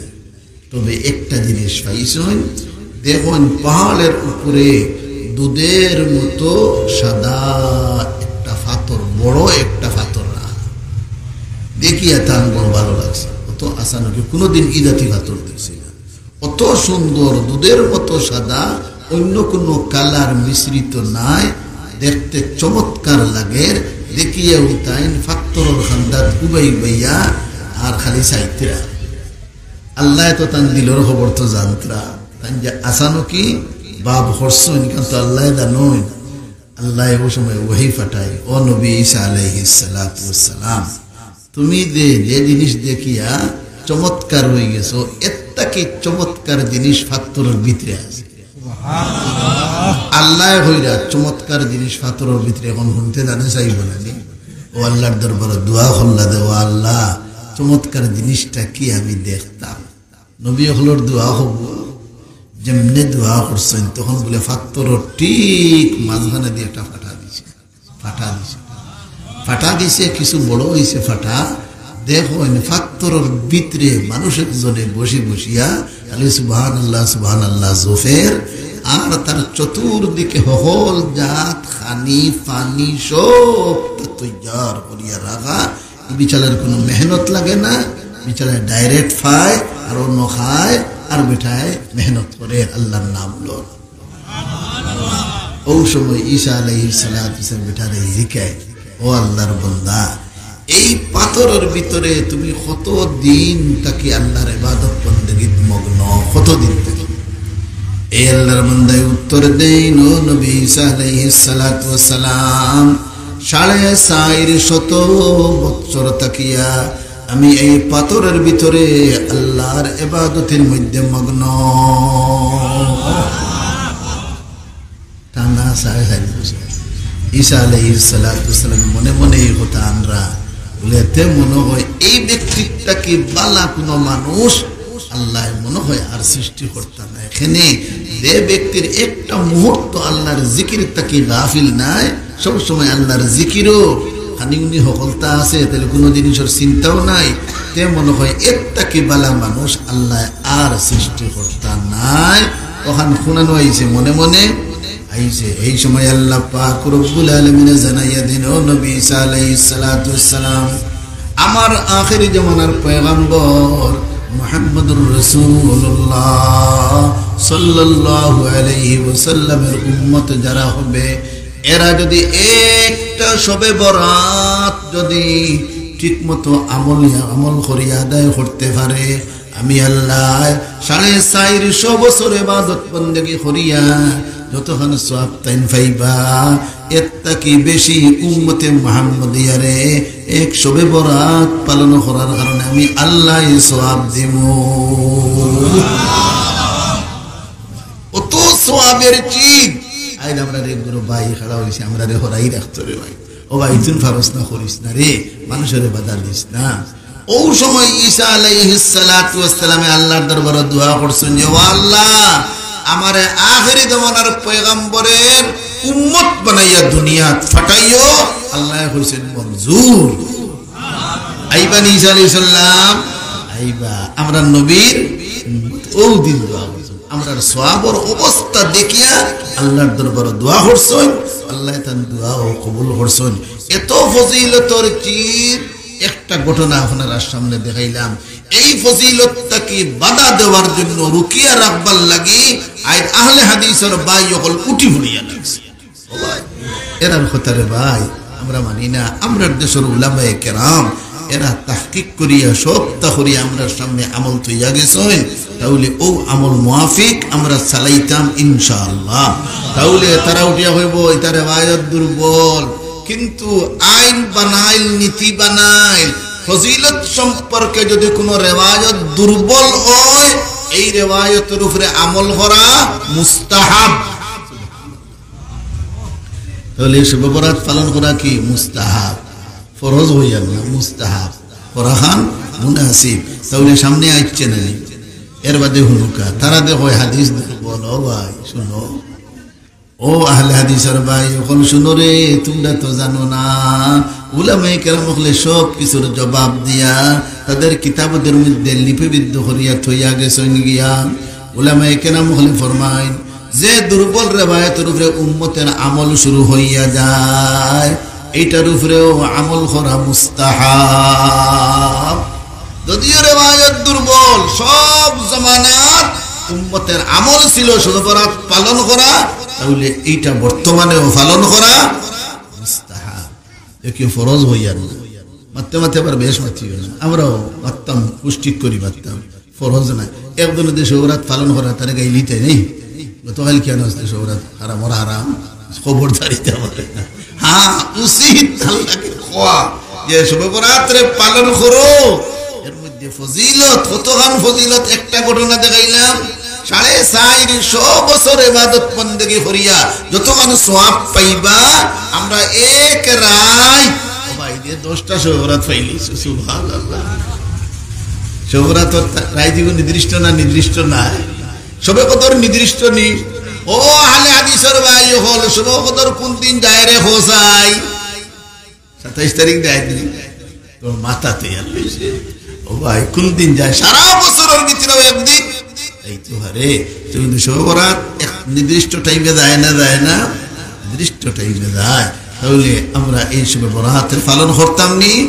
তবে একটা জিনিস পাইছইন, দেখইন পাহাড়র উপরে দুধর মতো সাদা একটা পাথর, বড় একটা পাথর রাখা। দেখিয়া তান বড় ভালা লাগছে। অত আচানকি, কুনুদিন ই জাতি পাথর দেখছি না। অত সুন্দর, দুধর মতো সাদা, অন্য কুনু কালার মিশ্রিত নাই, দেখতে চমৎকার লাগের। দেখিয়া উতাইন পাথরর কান্দাত উবাই উবাইয়া আর খালি চাইতরা। আল্লায় তো তান দিলর খবর তো জানতরা, তাইন যে আচানকি ভাব করছইন, ইখান তো আল্লায় জানইন। আল্লায় অউ সময় ওহী পাঠায়, "ও নবী ঈসা আলাইহিস সালাতু ওয়াস সালাম, তুমি যে, যে জিনিস দেখিয়া চমৎকার অই গেছো, এর থাকি চমৎকার জিনিস পাথরর ভিতরে আছে।" আল্লায় কইরা চমৎকার জিনিস পাথরর ভিতরে, এখন হুনতে জানে চাইবো না নি? অউ আল্লার দরবারো দোয়া করলা যে, "ও আল্লাহ, চমৎকার জিনিসটা কি আমি দেখতাম।" নবী অকলর দোয়া কবুল। যেমনে দোয়া করছইন, তখন বুলে পাথরর ঠিক মাঝখানেদি একটা ফাটা দিছে, ফাটা দিছে, ফাটা দিছে, কিছু বড় অইছে ফাটা। দেখইন, পাথরর ভিতরে মানুষ একজনে বসি বসিয়া খালি সুবহানাল্লাহ, সুবহানাল্লাহ জপের, আর তার চতুর্দিকে হকল জাত খানি পানি সব তৈয়ার করিয়া রাখা। ই বিচারার কুনু মেহনত লাগে না, বিচারা direct পায়, আর অনো খায়, আর বেটায় মেহনত করের, আল্লার নাম লর। অউ সময় ঈসা আলাইহিস সালাতু ওয়াস সালাম বেটারে জিকায়, "ও আল্লার বন্দা, এই পাথরর ভিতরে তুমি কতদিন থাকি আল্লার ইবাদত বন্দেগীত মগ্ন, কতদিন থাকি?" এই আল্লার বন্দায় উত্তর দেইন, "ও নবী ঈসা আলাইহিস সালাতু ওয়াস সালাম, সাড়ে চাইর শত বৎসর থাকিয়া আমি এই পাথরর ভিতরে আল্লার ইবাদতর মধ্যে মগ্ন।" টানা সাড়ে চাইর বছর। ঈসা আলাইহিস সালাতু ওয়াস সালাম মনে মনে ই কথা আনরা, বলে, এতে মনে হয় এই ব্যক্তির থাকি বালা কোনো মানুষ আল্লায় মনে হয় আর সৃষ্টি করতা না। এখানে যে ব্যক্তির একটা মুহূর্ত আল্লাহর জিকির থাকি গাফিল নাই, সব সময় আল্লাহর জিকিরও খানিউনি হকলতা আছে, তাহলে কোনো জিনিসের চিন্তাও নাই, তে মনে হয় এর থাকি বালা মানুষ আল্লায় আর সৃষ্টি করতা নাই। অখান হুনানো আইছে মনে মনে, আইছে। এই সময় আল্লাহ পাক রব্বুল আলামিনে জানাইয়া দিন, ও নবী ঈসা আলাইহিস সালাতু ওয়াস সালাম, আমার আখেরি জমানার পয়গম্বর মুহাম্মদুর রাসূলুল্লাহ সাল্লাল্লাহু আলাইহি ওয়াসাল্লামের উম্মত যারা হবে, এরা যদি একটা শবে বরাত যদি ঠিকমতো আমল, আমল করিয়া আদায় করতে পারে, আমি আল্লাহ সাড়ে চাইরশো বছর ইবাদত বন্দেগি করিয়া যতখান সওয়াব তাইন পাইবা, এর থাকি বেশি উম্মতে মুহাম্মদিয়ারে এক শবে বরাত পালন করার কারণে আমি আল্লাহ সওয়াব দিমু। অত সওয়াবের চিজ। আইজ আমরার এক গুরু ভাই খাড়া অইছে, আমরারে হরাই রাখতো রে ভাই। ও ভাই, তুই ফারস না করিস না রে, মানুষরে বাধা দিস না। ও সময় ঈসা আলাইহিস সালাতু ওয়াস সালামে আল্লাহর দরবারে দোয়া করছেন যে, "ও আল্লাহ, আমারে আখেরি জমানার পয়গম্বরের উম্মত বানাইয়া দুনিয়াত ফাটাইও।" আল্লাহ কইছেন, "মঞ্জুর।" আইবা নি ঈসা আলাইহিস সালাম? আইবা। আমরা নবীর উম্মত, ও দিন দোয়া করছেন। আমরার সওয়াবর অবস্থা দেখিয়া আল্লাহর দরবারে দোয়া করছেন, আল্লাহ তান দোয়াও কবুল করছেন। এত ফজিলতর চিজ একটা ঘটনা আপনারার সামনে দেখাইলাম। এই ফজিলত থাকি বাধা দেওয়ার জন্য, রুকিয়া রাখবার লাগি আইজ আহলে হাদিসর ভাই অকল উঠি পড়িয়া লাগছে। ও ভাই, এরার কথা রে ভাই, আমরা মানি না। আমরার দেশর উলামায়ে কেরাম, এরা তাহকিক করিয়া, সবতা করিয়া আমরার সামনে আমল থইয়া গেছইন, তাইলে ও আমল মুয়াফিক আমরা চালাইতাম ইনশাআল্লাহ। তাইলে তারা উঠিয়া কইবো, "ইতা রেওয়ায়ত দুর্বল", কিন্তু আইন বানাইল, নীতি বানাইল, ফজিলত সম্পর্কে যদি কোনো রেওয়ায়ত দুর্বল হয়, এই রেওয়ায়তর উপরে আমল করা মুস্তাহাব। তাইলে শবে বরাত পালন করা কি মুস্তাহাব? ফরজ অইয়া না, মুস্তাহাব। করাখান মুনাসিব। তাইলে সামনে আইছে না নি? এর বাদে হুনুকা, তারা দেখো হাদিস দুর্বল। ও ভাই, শুনো, ও আহলে হাদিসর ভাই অকল, শুনো রে, তুমরা তো জানো না। উলামায়ে কেরাম অকলে সব কিছুর জবাব দিয়া তাদের কিতাবদের মধ্যে লিপিবদ্ধ করিয়া থইয়া গেছইন গিয়া। উলামায়ে কেরাম অকলে ফরমাইন, যে দুর্বল রেওয়ায়তর উপরে উম্মতের আমল শুরু হইয়া যায়, এইটার উপরেও আমল করা মুস্তাহাব। যদিও রেওয়ায়ত দুর্বল, সব জমানার উম্মতের আমল ছিল শবে বরাত পালন করা, তাইলে এইটা বর্তমানেও পালন করা মুস্তাহাব। এ কি ফরজ অইয়া না? মাততে মাততে আবার বেশ মাতিও না, আমরাও মাততাম, পুষ্টিক করি মাততাম। ফরজ নাই। একজনে যে শবে বরাত পালন করে, তারে গাইলিতায় নি? গতকাল কেন আসতে শবে বরাত? হারামর হারাম, খবরদারিতা বলে না। হ্যাঁ, উচিত আল্লাহকে খোয়া যে শবে বরাতরে পালন করো। এর মধ্যে ফজিলত, কতখান ফজিলত, একটা ঘটনা দেখাইলাম। সাড়ে চাইরশো বছর ইবাদত বন্দেগি করিয়া যতখান সওয়াব পাইবা, আমরা এক রাইত, ও ভাই, যে দশটা শবে বরাত পাইলি, সুবহানাল্লাহ। শবে বরাতর তা-, রাইত দিব নির্দিষ্ট না, নির্দিষ্ট নাই। শবে কদর নির্দিষ্ট নি। ও আহলে হাদিসর ভাই অকল, শবে কদর কোন দিন যায় রে হোসাই? সাতাইশ তারিখ যায় নি? তোর মাথাতে আর লইছে। ও ভাই, কোন দিন যায়? সারা বছরর ভিতরেও একদিন। এই তো হারে, তুমি তো শবে বরাত এক নির্দিষ্ট টাইমে যায় না, যায় না, নির্দিষ্ট টাইমে যায়। তাইলে আমরা এই শবে বরাতের পালন করতাম নি?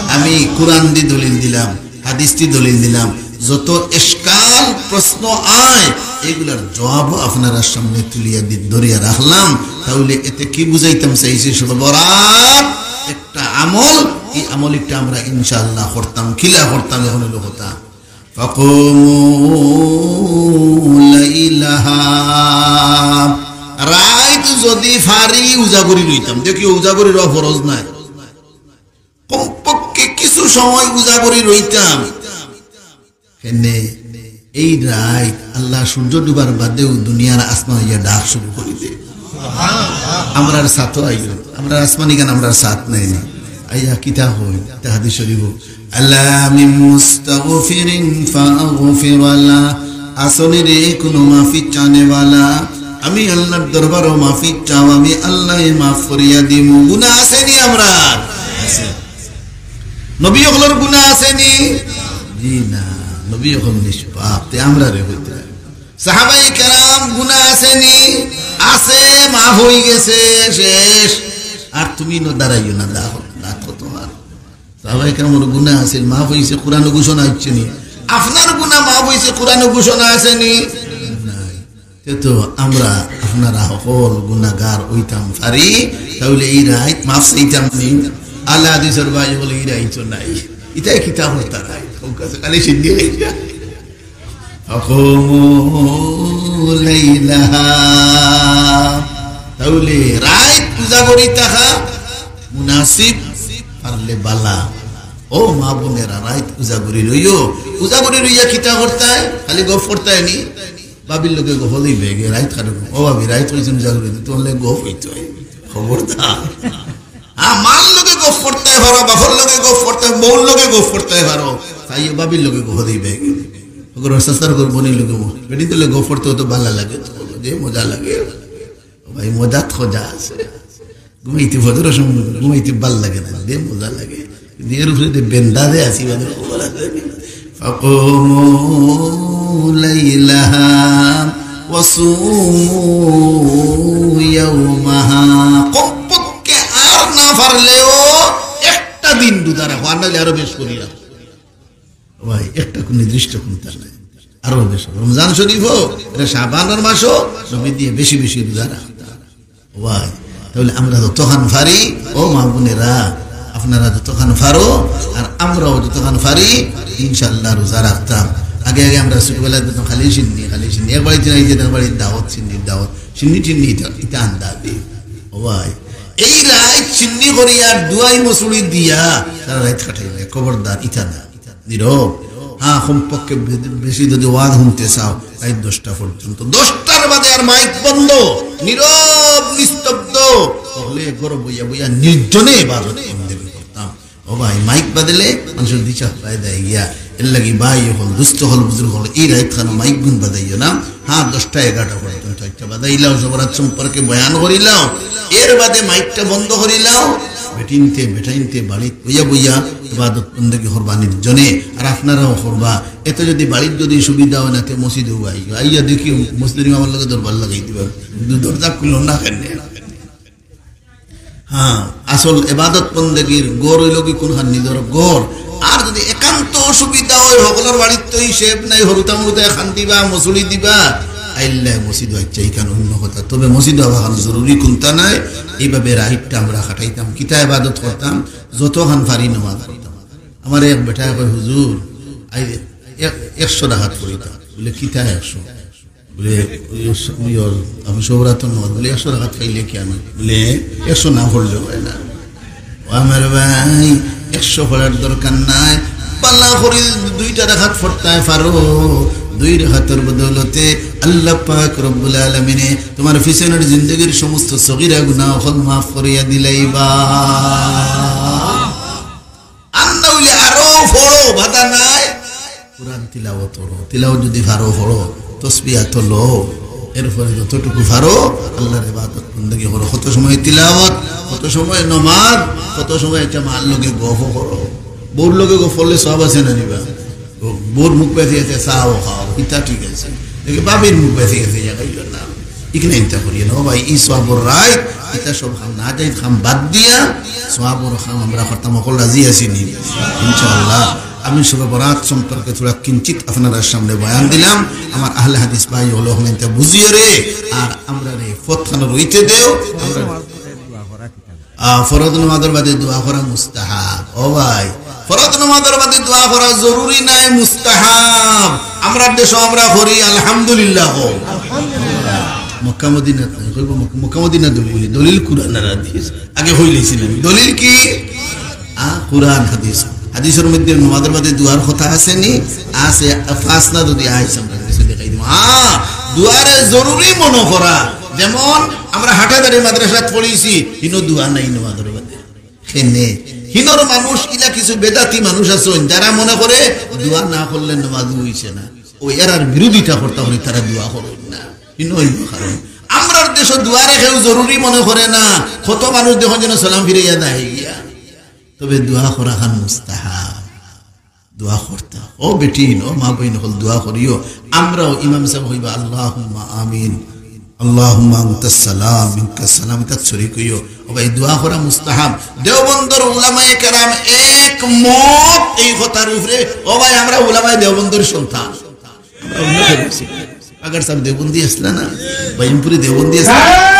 আমি কোরআন দি দলিল দিলাম, হাদিস দি দলিল দিলাম, যত ইশকাল প্রশ্ন আয়, এগুলার জবাবও আপনারার সামনে তুলিয়া দি-, ধরিয়া রাখলাম। তাইলে এতে কি বুঝাইতাম চাইছি? শবে বরাত একটা আমল, এই আমল একটা আমরা ইনশাআল্লাহ করতাম। কিলা করতাম? এখন হইল কথা, ফাকুমু লাইলাহা, রাইত যদি পারি উজাগরি রইতাম। দেখি, উজাগরি রওয়া ফরজ নাই, কমপক্ষে কিছু সময় উজাগরি রইতাম। কেনে? এই রাইত আল্লাহ সূর্য ডুবার বাদেও দুনিয়ার আসমান ইয়া ডাক শুরু করি দে। আমরার ছাতো আইও, আমরার আসমানি গান, আমরার ছাত নাই নি। আইয়া কিতা কইন, ইতা হাদিস শরীফ, "আলা মিন মুস্তাগফিরিন ফাআগফির লা।" আছইন রে কুনু মাফি চানেওয়ালা, আমি আল্লার দরবারো মাফি চাও, আমি আল্লায় মাফ করিয়া দিমু। গুনা আছে নি আমরার? আছে। নবী অকলর গুনা আছে নি? জি না, নবী অকল নিষ্পাপ, তে আমরারে কইতা। সাহাবায়ে কেরাম গুনা আছে নি? আছে, মাফ অইগেছে, শেষ। আর তুমি নু দাঁড়াইও না, দাও, না তো তুমার। সাহাবায়ে কেরামর গুনা আছে, মাফ অইছে, কোরআনো ঘোষণা অইছে নি? আপনার গুনা মাফ অইছে, কোরআনো ঘোষণা আছে নি? নাই। তে তো আমরা আপনারা হকল গুনাগার অইতাম পারি, তাইলে ই রাইত মাফ চাইতাম নি? আহলে হাদিসর ভাই অকল, ই রাইত তো নাই। ইতায় কিতা করতা রাইত? খালি সিন্নি খাইতা। ফাকুমু লাইলাহা। তাইলে রাইত উজাগরি থাকা মুনাসিব, পারলে বালা। ও মা বোনেরা, রাইত উজাগরি রইও। উজাগরি রইয়া কিতা করতায়? খালি গফ করতায় নি? ভাবির লগে গফ অইবায় গি, রাইত কাটে। ও ভাবি, রাইত কইছইন উজাগরি, তুমার লগে গফ অইতো। খবরদার। হ্যাঁ, মার লগে গফ করতায় পারো, বাপর লগে গফ করতায়, বউর লগে গফ করতায় পারো, তাই ভাবির লগে গফ অইবায় গি। ওগুলো সস্তার করে বনি লগে মো-, বেটি তুলে গফ করতে অত ভালা লাগে, তো যে মজা লাগে। ও ভাই, মজাত খোঁজা আছে। ঘুমাইতে ফজর সময় ঘুমাইতে ভালা লাগে না, যে মজা লাগে। কিন্তু এর উপরে যে বেন্দা যে আছি, মানে, খবর আছে। ফাকুমু লাইলাহা ওয়া সুমু ইয়াওমাহা। কমপক্ষে আর না পারলেও একটা দিন রোজা রাখো, আর নাইলে আরো বেশ করি রাখো। ভাই, একটা কোন নির্দিষ্ট কোন তার নাই, আরো বেশ। রমজান শরীফও, এটা শাবানর মাসও, নবী দিয়ে বেশি বেশি রোজা রাখতা। ভাই, তাইলে আমরা যতখান পারি, ও মা বোনেরা, আপনারা যতখান পারো, আর আমরাও যতখান পারি, ইনশাআল্লাহ রোজা রাখতাম। আগে আগে আমরা ছোটবেলায় দেখতাম খালি সিন্নি, খালি সিন্নি, এক বাড়িত নাই যে তার বাড়ির দাওয়াত, সিন্নির দাওয়াত, সিন্নি টিন্নি ইতা, ইতা আন্দাজে। ও ভাই, এই রাইত সিন্নি করিয়া আর দুয়াই মসুড়ি দিয়া তারা রাইত কাটাইলে, খবরদার ইতা না। নীরব। হ্যাঁ, কমপক্ষে বে-, বেশি যদি ওয়াজ হুনতে চাও, রাইত দশটা পর্যন্ত। দশটার বাদে আর মাইক বন্ধ, নীরব, নিস্তব্ধ। তাইলে ঘরো বইয়া বইয়া নির্জনে ইবাদত বন্দেগি করতাম। ও ভাই, মাইক বাদলে মানুষর দিশা হারাই দেয় গিয়া। এর লাগি ভাই অকল, দুস্ত অকল, বুজুর্গ অকল, এই রাইত খানো মাইক গুন বাজাইও না। হ্যাঁ, দশটা এগারোটা পর্যন্ত একটা বাজাইলাও, সবরাত সম্পর্কে বয়ান করিলাও, এর বাদে মাইকটা বন্ধ করিলাও। বেটিন্তে বেটাইন্তে বাড়িত বইয়া বইয়া ইবাদত বন্দেগি করবা নির্জনে, আর আপনারাও করবা। এতে যদি বাড়ির যদি সুবিধা অয় না, তে মসজিদো আইও, আইয়া দেখি মসজিদর ইমামর লগে দরবার লাগাই দিবা, কিন্তু দরজা খুলো না কেনে। হ্যাঁ, আসল ইবাদত বন্দেগির ঘর অইলো গি কোনখান? নিজর ঘর। আর যদি একান্ত অসুবিধা অয়, হকলর বাড়িত তো হিসেব নাই, হুরুতা মুরুতা খান দিবা, মসুড়ি দিবা, আইল্লায় মসজিদো আইচ্ছা, ইখান অন্য কথা। তবে মসজিদো আওয়াখান জরুরি কুন্তা নায়। এইভাবে রাইতটা আমরা কাটাইতাম, কিতা ইবাদত করতাম, যতখান পারি নমাজ পড়তাম। আমার এক বেটায় কয়, "হুজুর, আই এক-, একশো রাকাত পড়িতাম।" বলে, "কিতা একশো?" বলে, "ওই স-, ওই ওর, আমি সবরাতর নমাজ।" বলে, "একশো রাকাত পাইলে কিতা অয়?" বলে, "একশো না পড়লে অয় না।" ও আমার ভাই, একশো পড়ার দরকার নাই, ভালা করি দুইটা রাকাত পড়তায় পারো, দুই রাকাতর বদৌলতে আল্লাহ পাক রব্বুল আলামিনে তুমার পিছনর জিন্দেগির সমস্ত সগিরা গুনাহ অকল মাফ করিয়া দিলাইবা। আর না অইলে আরো পড়ো, বাধা নাই। কোরআন তিলাওয়াত করো, তিলাওয়াত যদি পারো পড়ো, তসবিহ আতো লও, এরপরে যতটুকু পারো আল্লাহর ইবাদত বন্দেগি করো। কত সময় তিলাওয়াত, কত সময় নমাজ, কত সময় একটা মার লগে গফ করো। বউর লগে গফ করলে সওয়াব আছে না নি বা? ও, বউর মুখ বেঁচে গেছে, চাও খাও, ইতা ঠিক আছে। দেখি ভাবির মুখ বেঁচে গেছে, ইয়া খাইল না। ইখানে ইন্তা করিয়া না, ও ভাই, ই সওয়াবর রাইত, ইতা সব কাম না যায়, কাম বাদ দিয়া, সওয়াবর কাম আমরা করতাম, হকল রাজি আছি নি? ইনশাআল্লাহ। আমি সবে বরাত সম্পর্কে থুড়া কিঞ্চিত আপনারার সামনে বয়ান দিলাম। আমার আহলে হাদিস ভাই অকল, ইতা বুঝিও রে, আর আমরারে পথখানো রইতে দেও। আমরা, আহ, ফরজ নমাজর বাদে দোয়া করা মুস্তাহাব। ও ভাই, ফরজ নমাজর বাদে দোয়া করা জরুরি নায়, মুস্তাহাব। আমরার দেশো আমরা করি, আলহামদুলিল্লাহ কও। মক্কা মদিনাত নায়, কইবো মক্কা, মক্কা মদিনা দলিল, দলিল কোরআন আর হাদিস। আগে কইলাইছিলাম, দলিল কি? আ, কোরআন হাদিস। হাদিসর মধ্যে নমাজর বাদে দোয়ার কথা আছে নি? আছে, পাঁচ না যদি আইস আমরা কিছু দেখাই দিব। হ্যাঁ, দোয়ারে জরুরি মনো করা। যেমন আমরা হাটাদারি মাদ্রাসাত পড়ছি, ইনো দোয়া নাই নমাজর বাদে। কেনে? হিনর মানুষ, ইলা কিছু বেদাতি মানুষ আছইন, যারা মনে করে দোয়া না করলে নামাজ অইছে না। ও এরার বিরোধিতা করতা অইলে তারা দোয়া করইন না। হিন অইল কারণ আমরার দেশো দোয়ারে কেউ জরুরি মনে করে না। কত মানুষ দেখো যেন সালাম ফিরাইয়া দেয় গিয়া। তবে দোয়া করা খান মুস্তাহাব। দোয়া করতা। ও বেটিন, ও মা বইন অকল, দোয়া করিও। আমরাও ইমাম সাব কইবা, "আল্লাহুম্মা আমিন, আল্লাহুম্মা আনতাস সালাম, মিনকাস সালাম", ইতাত শরিক অইও। ও ভাই, দোয়া করা মুস্তাহাব। দেওবন্দর উলামায়ে কেরাম একমত এই কথার উপরে। ও ভাই, আমরা উলামায়ে দেওবন্দর সন্তান। আমরা অন্য কেউ আছি। আগার সাহেব দেওবন্দি আসলা না? বাইমপুরি দেওবন্দি আসলা?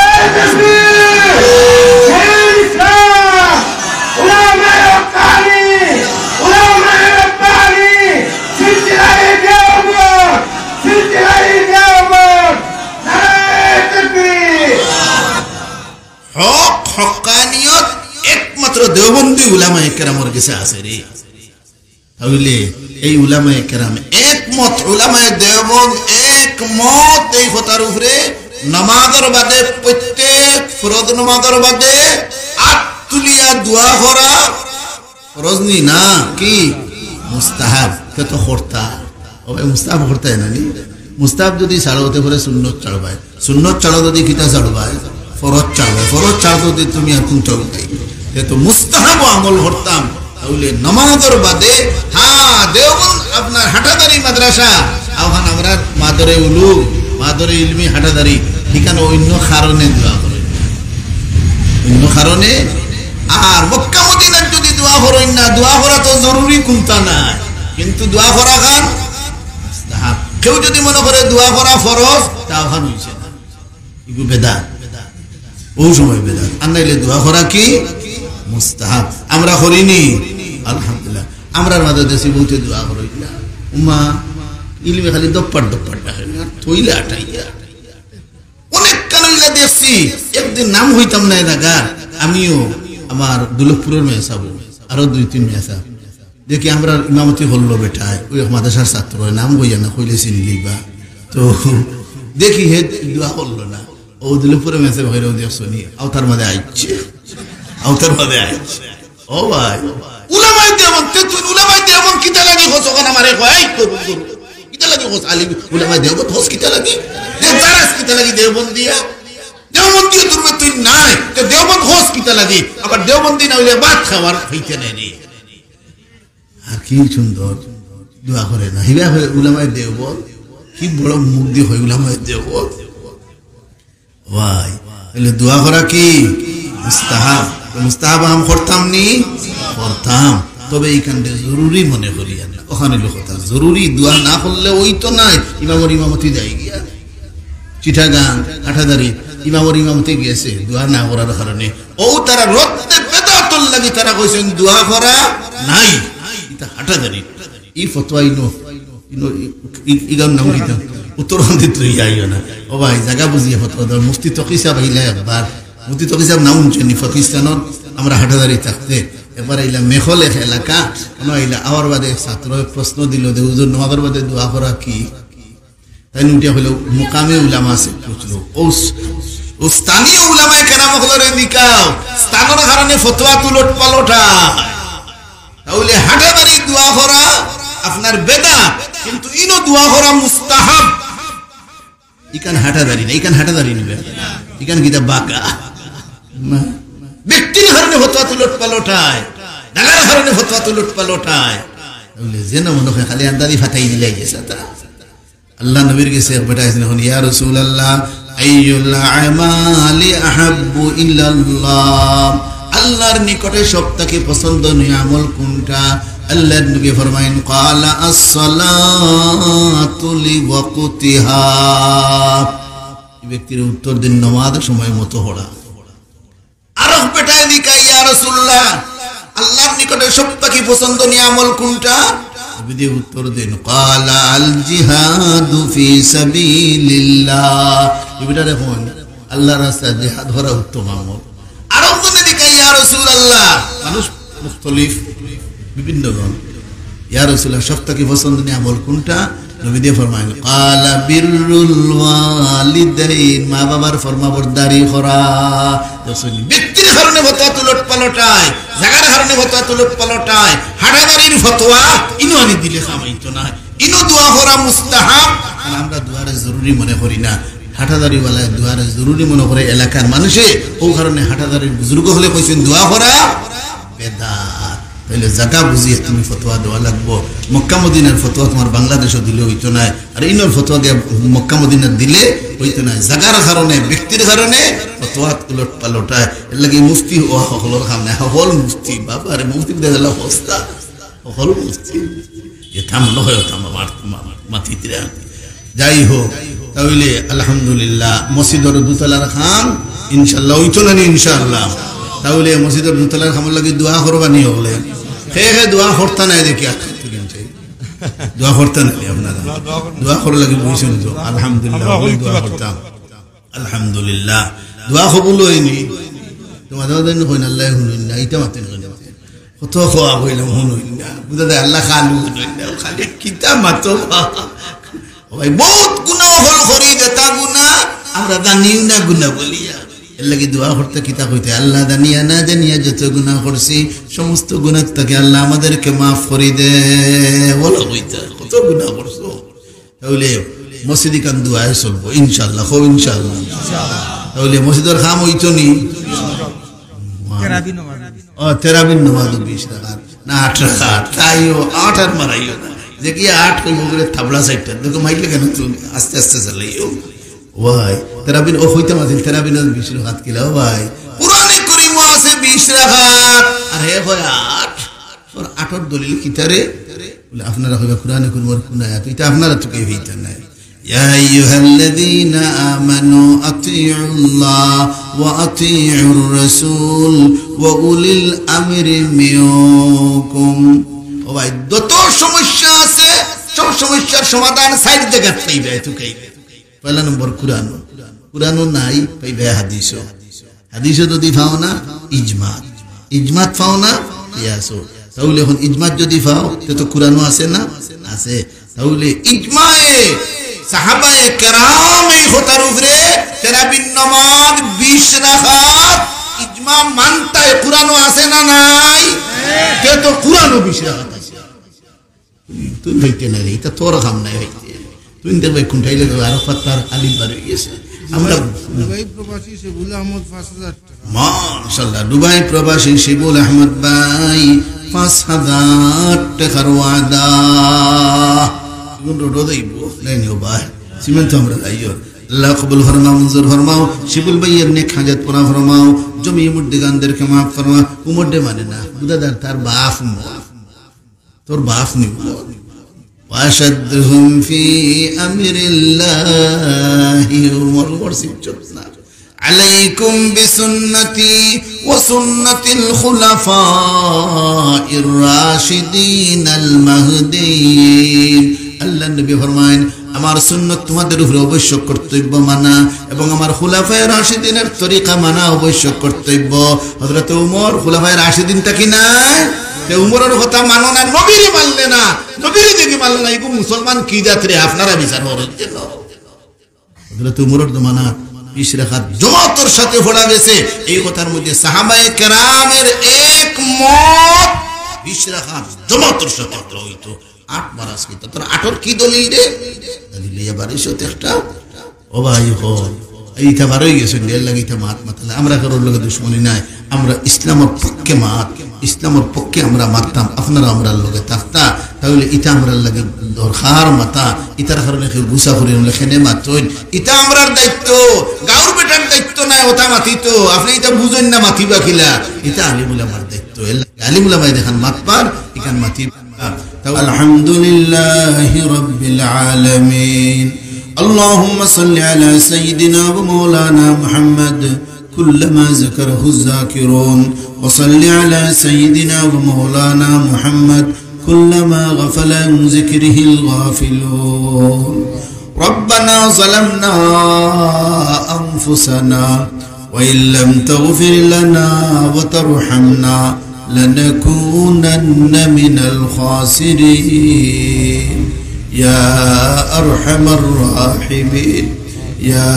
হক, হক্কানিয়ত একমাত্র দেওবন্দি উলামায়ে কেরামর গেছে আছে রে। তাইলে এই উলামায়ে কেরাম একমত, উলামায়ে দেওবন্দ একমত এই কথার উপরে, নামাজর বাদে, প্রত্যেক ফরজ নামাজর বাদে আত তুলিয়া দোয়া করা ফরজ নি না, কি? মুস্তাহাব। তে তো করতা। ও ভাই, মুস্তাহাব করতায় না নি? মুস্তাহাব যদি ছাড়ো, তে পরে সুন্নত ছাড়বায়। সুন্নত ছাড়ো যদি কিতা ছাড়বায়? ফরজ ছাড়বায়। ফরজ ছাড়ো যদি তুমি আর কোনটা উঠাই? তে তো মুস্তাহাব আমল করতাম। তাইলে নামাজর বাদে, হ্যাঁ, দেওবন্দ আপনার হাটাদারি মাদ্রাসা, অখান আমরা মাদরে উলুম, মাদরে ইলমি হাটাদারি, ইখান অন্য কারণে দোয়া করে, অন্য কারণে। আর মক্কা মদিনাত যদি দোয়া করইন না, দোয়া করা তো জরুরি কুনতা নাই, কিন্তু দোয়া করা খান মুস্তাহাব। কেউ যদি মনে করে দোয়া করা ফরজ, তা অখান অইছে না। ইগু বেদাত। ও সময় বেদাত। আর নাইলে দোয়া করা কি? মুস্তাহাব। আমরা করি নি? আলহামদুলিল্লাহ। আমরার মাঝে দেশি বউতে দোয়া করইন না। উমা, ইলমে খালি দপ্পার দপ্পার ডাকে না, থইলে আটাইয়া। অনেক কানুইলা দেখছি, একদিন নাম কইতাম না এ জাগার, আমিও, আমার দুলভপুরর মেসাব, আরো দুই তিন মেসাব। দেখি আমরার ইমামতি করলো বেটায়, ওই এক মাদ্রাসার ছাত্র, নাম কইয়া না, কইলে চিনলিবা। তো দেখি হে দোয়া করলো না। ও দিলে পুরো মেসে ভাইরাও দেখছো নি, আওতার মাঝে আইছে, আওতার মাঝে আইছে। ও ভাই, উলামায়ে দেওবন্দ, তে তুই উলামায়ে দেওবন্দ কিতা লাগি কস? অখান আমারে কয়, এই করু, করু। কিতা লাগি কস? আলিম উলামায়ে দেওবন্দ কস কিতা লাগি? দে তারাস কিতা লাগি দেওবন্দিয়া? দেওবন্দিও তোর মধ্যে তুই নাই, তে দেওবন্দ কস কিতা লাগি? আবার দেওবন্দি না অইলে ভাত খাওয়ার হইতে নাই রে। আর কি সুন্দর দোয়া করে না, হিবা হয় উলামায়ে দেওবন্দ, কি বড় মুখ দি হয় উলামায়ে দেওবন্দ। ভাই, তাইলে দোয়া করা কি? মুস্তাহাব। তো মুস্তাহাব আম করতাম নি? করতাম। তবে ইখানরে জরুরি মনে করি না। অখান অইলো কথা। জরুরি দোয়া না করলে অইতো নায়। ইমামর ইমামতি যাই গিয়া। চিটাগাং, হাটাদারি, ইমামর ইমামতি গেছে, দোয়া না করার কারণে। ও তারা রদ্দে বেদাতর লাগি তারা কইছইন দোয়া করা নাই। ইটা হাটাদারি। ই ফতোয়া ইনো, ইনো, ই, ই, ইগার নাম কিতা? উত্তরবন্দিত লইয়া আইও না। ও ভাই, জাগা বুঝিয়া ফতোয়া দেও। মুফতি তকি সাহেব আইলা একবার। মুফতি তকি সাহেব নাম হুনছইন নি পাকিস্তানর? আমরা হাটাদারি থাকতে একবার আইলা মেখল এক এলাকা, অনো আইলা, আওয়ার বাদে ছাত্রয় প্রশ্ন দিলো যে, "হুজুর, নামাজর বাদে দোয়া করা কি?" তাইন উঠিয়া কইলো, "মুকামে উলামা সে পুছলো।" ও স-, ও স্থানীয় উলামায়ে কেরাম অকলরে জিকাও, স্থানর কারণে ফতোয়া উলট পালট অয়। তাইলে হাটাদারি দোয়া করা আপনার বেদাত, কিন্তু ইনো দোয়া করা মুস্তাহাব। ইখান হাটাদারি না, ইখান হাটাদারি নিবে। ইখান কিতা বাঁকা? না। ব্যক্তির কারণে ফতোয়া উলট পালট অয়, জাগার কারণে ফতোয়া উলট পালট অয়। তাইলে যেন মনে হয় খালি আন্দাজি ফাটাই দিলে গেছে তা। আল্লার নবীর গেছে এক বেটা আইছইন, "ইয়া রাসূলুল্লাহ, আইয়ুল আমালি আহাব্বু ইলাল্লাহ?" আল্লার নিকটে সব থাকি পছন্দনীয় আমল কুনটা? আল্লার নবী ফরমাইন, "ক্বালা আস-সালাতু লিওয়াকতিহা।" এই ব্যক্তির উত্তর দিন, নামাজ সময় মতো পড়া। আরক বেটায় জিকায়, "ইয়া রাসূলুল্লাহ, আল্লার নিকটে সব থাকি পছন্দনীয় আমল কুনটা?" নবীজি উত্তর দেন, "ক্বালা আল জিহাদু ফি সাবিলিল্লাহ।" এই বেটারে কইন, "আল্লার রাস্তায় জিহাদ করা উত্তম আমল।" আরক জনে জিকায়, "ইয়া রাসূলুল্লাহ," মানুষ মুখতলিফ, বিভিন্ন জন, "ইয়া রাসূলুল্লাহ, সব থাকি পছন্দনীয় আমল কুনটা?" নবীজি ফরমাইন, "ক্বালা বিররুল ওয়ালিদাইন, মা বাবার ফরমাবরদারি করা।" দেখছইন নি? ব্যক্তির কারণে ফতোয়াত উলট পালট অয়, জাগার কারণে ফতোয়াত উলট পালট অয়। হাটাদারির ফতোয়া ইনো আনি দিলে কাম অইতো নায়, ইনো দোয়া করা মুস্তাহাব। আর আমরা দোয়ারে জরুরি মনে করি না, হাটাদারিওয়ালায় দোয়ারে জরুরি মনে করে এলাকার মানুষে। অউ কারণে হাটাদারির বুজুর্গ অকলে কইছইন দোয়া করা বেদাত। তাইলে জাগা বুঝিয়া তুমি ফতোয়া দেওয়া লাগবো। মক্কা মদিনার ফতোয়া তুমার বাংলাদেশো দিলে অইতো নায়, আর ইনোর ফতোয়া গিয়া মক্কা মদিনাত দিলে অইতো নায়। জাগার কারণে, ব্যক্তির কারণে ফতোয়াত উলট পালট অয়। এরলাগি মুফতি অওয়া হকলর কাম নায়। হকল মুফতি, বাবা রে, মুফতি বুলে গেলা হস্তা, হকল মুফতি। ইতা মনে অয়, ইতা আমার, আমার মাতিতরা। যাই হোক, তাইলে আলহামদুলিল্লাহ, মসজিদর দুতলার কাম ইনশাআল্লাহ অইতো না নি? ইনশাআল্লাহ। তাইলে মসজিদর দুতলার কামর লাগি দোয়া করবা নি অকলে? কে কে দোয়া করতা নায় দেখি, আচ্ছা, ঠিক আছে। দোয়া করতা নায় আপনারা? দোয়া করার লাগি বইছইন তো? আলহামদুলিল্লাহ, অকলে দোয়া করতাম। আলহামদুলিল্লাহ, দোয়া কবুল অয়নি। তো মাঝে মাঝে কইন, "আল্লায় হুনইন না, ইতা মাতইন না।" কত কওয়া কইলাম, "হুনইন না।" বুঝা যায়, "আল্লায় খালি হুনইন না।" খালি কিতা মাতো। ও ভাই, বউত গুনা অকল করি, যেতা গুনা আমরা জানিও না গুনা বলিয়া। এরলাগি দোয়া করতে কিতা কইতে, "আল্লাহ, জানিয়া না জানিয়া যত গুনা করছি, সমস্ত গুনা থাকি আল্লাহ আমাদেরকে মাফ করি দে।" বলো কইতে, কত গুনা করছো। তাইলে মসজিদ ইখান দোয়ায় চলবো, ইনশাআল্লাহ, কও ইনশাআল্লাহ। তাইলে মসজিদর কাম অইতো নি? তেরাবি নমাজ। ও, তেরাবির নমাজ বিশ রাকাত, না আট রাকাত, তাইও আট আর মারাইও না। যে কি আট কইবো করে থাবড়া সাইডটা, দেখো মাইলে কেন তুমি আস্তে আস্তে চালাইও। ভাই, তেরাবির, ও কইতাম আছিল, তেরাবির নমাজ বিশ রাকাত কিলা, ও ভাই, কোরআনে করিমো আছে বিশ রাকাত, আর হে কয় আট। তোর আটর দলিল কিতারে? বলে, আপনারা কইবা কোরআনে করিমর কোন আয়াত? ইটা আপনারা তো কেউ হইতা নাই। يا أيها الذين آمنوا أطيعوا الله وأطيعوا الرسول وأولي الأمر منكم। ও ভাই, যত সমস্যা আছে, সব সমস্যার সমাধান চাইর জাগাত পাইবা, এত কেউ। পয়লা নম্বর কোরআন, কোরআনও নাই, পাইবা হাদিসও। হাদিসও যদি পাও না, ইজমাত, ইজমাত পাও না, কিয়াসও। তাইলে অখন ইজমাত যদি পাও, তে তো কোরআনও আছে না? আছে। তাইলে ইজমায়ে সাহাবায়ে কেরাম এই কথার উপরে তেরাবির নমাজ বিশ রাকাত, ইজমা মানতায় কোরআনও আছে না নাই? তে তো কোরআনও বিশ রাকাত আছে। তুই হইতে না রে, ইটা তোর কাম নাই হইতে। তুই দেখবে কোনটাইলে তো আরো পাত্তার আলিম বার হয়ে গেছে। আমরা দুবাই প্রবাসী শিবুল আহমদ পাঁচ হাজার টাকা। মাশাআল্লাহ, দুবাই প্রবাসী শিবুল আহমদ ভাই পাঁচ হাজার টাকার ওয়াদা। কোন রোডও যাইব? নাই নিও ভাই, সিমেন্ট তো আমরা যাইও। আল্লাহ কবুল ফরমাও, মঞ্জুর ফরমাও, শিবুল ভাইয়ের নেক হাজত পুরা ফরমাও, জমি মুর্দিগানদেরকে মাফ ফরমাও। উমর দে মানে না, বুঝাদার তার বাপ উমর। তোর বাপ নি উমর। وأشدهم في أمر الله عمر, উমর শিবচোদ না। عليكم بسنتي وسنة الخلفاء الراشدين المهديين। আল্লাহর নবী ফরমাইন, আমার সুন্নত তোমাদের উপরে অবশ্য কর্তব্য মানা এবং আমার খুলাফায়ে রাশিদিনের তরিকা মানা অবশ্য কর্তব্য। হযরত উমর খুলাফায়ে রাশিদিন থাকি নাই, তে উমরের কথা মানো না, নবীরে মানলে না, নবীরে যদি মানলে না, এগু মুসলমান কি জাত রে? আপনারা বিচার করেন যেন। হযরত উমরের জমানাত বিশ রাকাত জমাতর সাথে পড়া গেছে। এই কথার মধ্যে সাহাবায়ে কেরামের একমত, বিশ রাকাত জমাতর সাথে পড়া হইতো। আট মারাজ কিতা? তোর আটর কি দলিল রে? দলিল লইয়া বাড়ি সত একটা। ও ভাই হল, ইটা বার হয়ে গেছে, এর লাগি ইটা মাত মাতালে আমরা কারোর লগে দুশমনি নাই। আমরা ইসলামের পক্ষে মাত, ইসলামের পক্ষে আমরা মাততাম, আপনারা আমরার লগে থাকতা, তাহলে ইটা আমরার লাগি দরকার মাতা। ইটার কারণে কেউ গুসা করি আমরা কেনে মাতইন। ইটা আমরার দায়িত্ব, গাঁওর বেটার দায়িত্ব নাই ওটা মাতিতো। আপনি ইটা বুঝইন না, মাতিবা কিলা? ইটা আলিম উলামার দায়িত্ব। এর লাগি আলিম উলামায় যেখান মাতবার, ইখান মাতিবা। الحمد لله رب العالمين. اللهم صل على سيدنا ومولانا محمد كلما ذكره الذاكرون، وصل على سيدنا ومولانا محمد كلما غفل عن ذكره الغافلون. ربنا ظلمنا أنفسنا وإن لم تغفر لنا وترحمنا لنكونن من الخاسرين. يا أرحم الراحمين، يا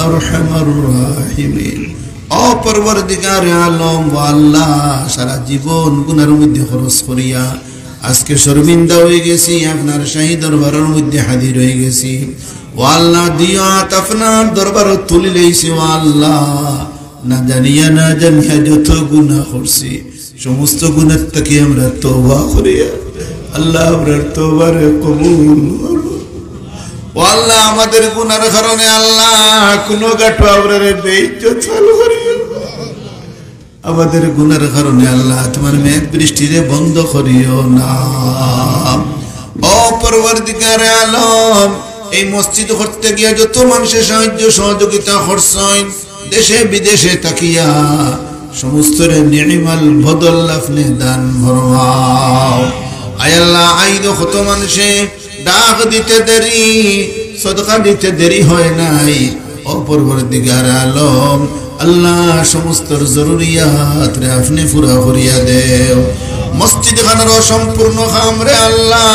أرحم الراحمين. ও পরওয়ারদিগারে আলম, ও আল্লাহ, সারা জীবন গুনার মধ্যে খরচ করিয়া আজকে শর্মিন্দা অইগেছি, আপনার শাহী দরবারর মধ্যে হাজির অইগেছি। ও আল্লাহ, দুই আত আপনার দরবারো তুলি লইছি। ও আল্লাহ, না জানিয়া না জানিয়া যত গুনা করছি, সমস্ত গুনার থাকি আমরা তওবা করিয়া, আল্লাহ, আমরার তওবারে কবুল করো। ও আল্লাহ, আমাদের গুনার কারণে আল্লাহ কুনু গাটো আমরারে বেইজ্জত করিও না। আমাদের গুনার কারণে আল্লাহ তোমার মেঘ বৃষ্টিরে বন্ধ করিও না। ও পরওয়ারদিগারে আলম, এই মসজিদ করতে গিয়া যত মানুষে সাহায্য সহযোগিতা করছইন, দেশে বিদেশে থাকিয়া সমস্তরে নির্মল বদল আপনে দান ফরমাও। আয় আল্লাহ, আইজ কত মানুষে ডাক দিতে দেরি, সদকা দিতে দেরি হয় নাই। ও পরওয়ারদিগার আলম, আল্লাহ, সমস্তর জরুরিয়াতরে আপনে পুরা করিয়া দেও। মসজিদ খানর অসম্পূর্ণ কামরে আল্লাহ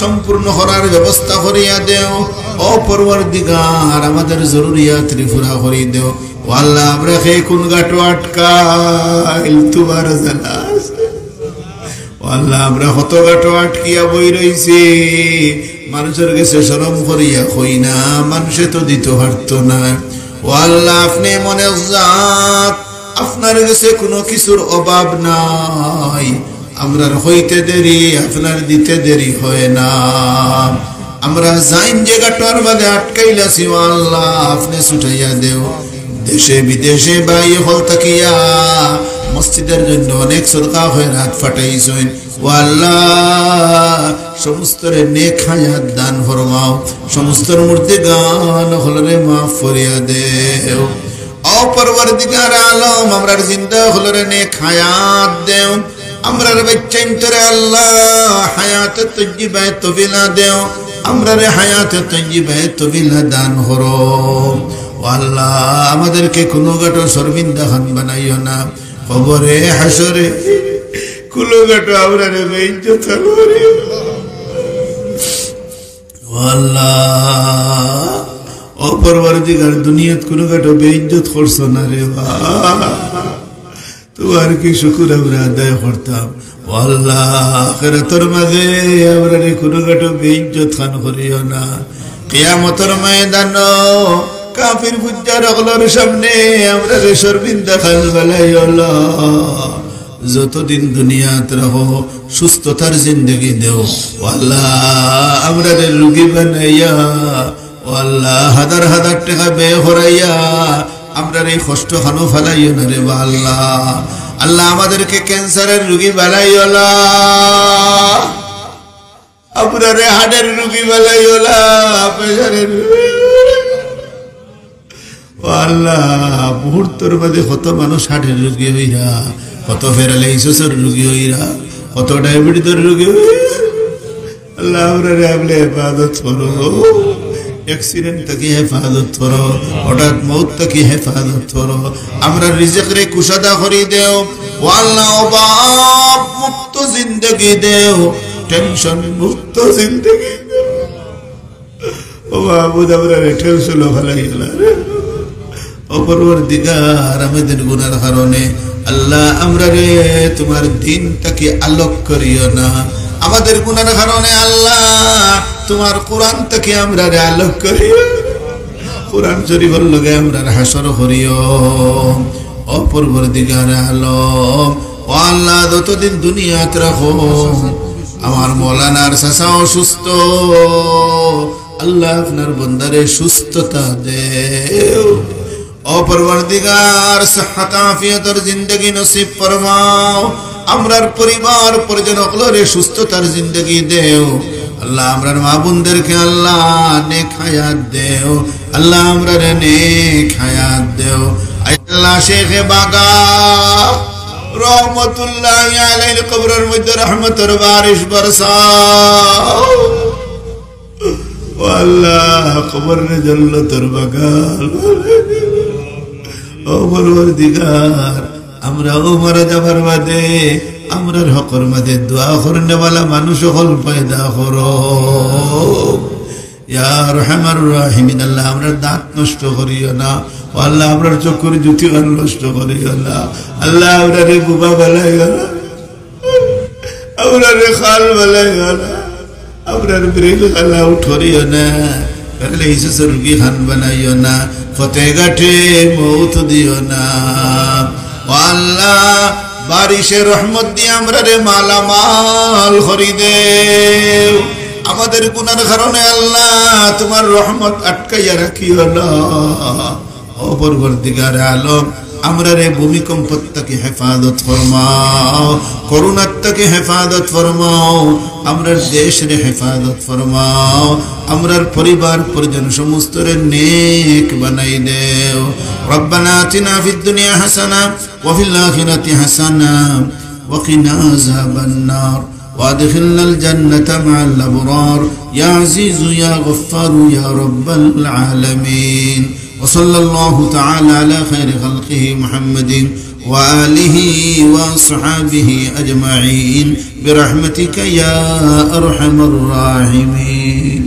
সম্পূর্ণ করার ব্যবস্থা করিয়া দেও। ও পরওয়ারদিগার, আমাদের জরুরিয়াতরে পুরা করি দেও। ও আল্লাহ, আমরা কে কুন গাটো আটকাইল, তোমার জানা আছে। ও আল্লাহ, আমরা কত গাটো আটকিয়া বই রইছি, মানুষর গেছে শরম করিয়া কই না, মানুষে তো দিতো পারতো না। ও আল্লাহ, আপনে মনে জাত, আপনার গেছে কুনু কিছুর অভাব নাই। আমরার কইতে দেরি, আপনার দিতে দেরি হয় না। আমরা যাইন যে গাটোর মাঝে আটকাইলাছি, ও আল্লাহ, আপনে ছুটাইয়া দেও। দেশে বিদেশে ভাই অকল থাকিয়া মসজিদর জন্য অনেক সদকা খয়রাত পাঠাইছইন। ও আল্লাহ, সমস্তরে নেক হায়াত দান ফরমাও, সমস্তর মুর্দেগান অকলরে মাফ করিয়া দেও। ও পরওয়ারদিগার আলম, আমরার জিন্দা অকলরে নেক হায়াত দেও। আমরার বাইচ্চাইন্তরে আল্লাহ হায়াতে তৈয়িবায় তবিলা দেও, আমরারে হায়াতে তৈয়িবায় তবিলা দান করো। ও আল্লাহ, আমাদেরকে কুনু গাটো শর্মিন্দা খান বানাইও না, কবরে হাশরে কুনু গাটো আমরারে বেইজ্জত করিও না। ও আল্লাহ, ও পরওয়ারদিগার, দুনিয়াত কুনু গাটো বেইজ্জত করছো না রে বা। তোমার কি শুকুর আমরা আদায় করতাম। ও আল্লাহ, আখিরাতর মাঝে আমরারে কুনু গাটো বেইজ্জত খান করিও না। কিয়ামতর ময়দানো কাফির ফুজ্জার অকলর সামনে আমরারে শর্মিন্দা খান বানাইও না। যতদিন দুনিয়াত রাখো, সুস্থতার জিন্দেগি দেও। ও আল্লাহ, আমরারে রুগী বানাইয়া, ও আল্লাহ, হাজার হাজার টেকা ব্যয় করাইয়া আমরার এই কষ্ট খানো ফালাইও না রে বা আল্লাহ। আল্লাহ, আমাদেরকে ক্যান্সারের রুগী বানাইও না, আমরারে হার্টের রুগী বানাইও না, প্রেশারের রুগী। ও আল্লাহ, মুহূর্তর মাঝে কত মানুষ হার্টের রুগী অইরা, কত প্যারালাইসিসর রুগী অইরা, কত ডায়াবেটিসর রুগী অইরা। আল্লাহ, আমরারে আপনে হেফাজত করো, অ্যাক্সিডেন্ট থাকি হেফাজত করো, হঠাৎ মউত থাকি হেফাজত করো। আমরার রিজিকরে কুশাদা করি দেও। ও আল্লাহ, অভাব মুক্ত জিন্দেগি দেও, টেনশন মুক্ত জিন্দেগি দেও। ও মাবুদ, আমরারে টেনশনো ফালাইও না রে। ও পরওয়ারদিগার, আমাদের গুনার কারণে আল্লাহ, আমরারে তোমার দিন থাকি আলোক করিও না। আমাদের গুনার কারণে আল্লাহ, তোমার কোরআন থাকি আমরারে আলোক করিও। কোরআন শরীফর লগে আমরার হাশর করিও। ও পরওয়ারদিগার আলম, ও আল্লাহ, যতদিন দুনিয়াত রাখো, আমার মৌলানার চাচা অসুস্থ, আল্লাহ, আপনার বন্দারে সুস্থতা দেও। ও পরওয়ারদিগার, সিহহাত আফিয়তর জিন্দেগি নসিব ফরমাও। আমরার পরিবার পরিজন অকলরে সুস্থতার জিন্দেগি দেও। আল্লাহ, আমরার মা বোনদেরকে আল্লাহ নেক হায়াত দেও। আল্লাহ, আমরারে নেক হায়াত দেও। আয় আল্লাহ, শেখে বাগা রহমতুল্লাহি আলাইহির কবরর মধ্যে রহমতর বারিশ বরসাও। ও আল্লাহ, কবররে জন্নতর বাগান। ও পরওয়ারদিগার, আমরাও মারা যাবার বাদে আমরার হকর মাঝে দোয়া করনেওয়ালা মানুষ অকল পয়দা করো। ইয়া আরহামার রাহিমিন, আল্লাহ, আমরার দাঁত নষ্ট করিও না। ও আল্লাহ, আমরার চক্ষুর জ্যোতি নষ্ট করিও না। আল্লাহ, আমরারে বুবা বানাইও না, আমরারে খাল বানাইও না, আমরার ব্রেন খালা উঠরিও না, প্যারালাইসিস রুগী খান বানাইও না, পথে ঘাটে মউত দিও না। ও আল্লাহ, বারিশে রহমত দিয়া আমরারে মালামাল করি দেও। আমাদের গুনার কারণে আল্লাহ, তুমার রহমত আটকাইয়া রাখিও না। ও পরওয়ারদিগারে আলম, আমরারে ভূমিকম্প থাকি হেফাজত ফরমাও, করোনা থাকি হেফাজত ফরমাও, আমরার দেশরে হেফাজত ফরমাও, আমরার পরিবার পরিজন সমস্তরে নেক বানাই দেও। ربنا آتنا في الدنيا حسنة وفي الآخرة حسنة وقنا عذاب النار وأدخلنا الجنة مع الأبرار يا عزيز يا غفار يا رب العالمين. وصلى الله تعالى على خير خلقه محمد وآله وأصحابه أجمعين برحمتك يا أرحم الراحمين.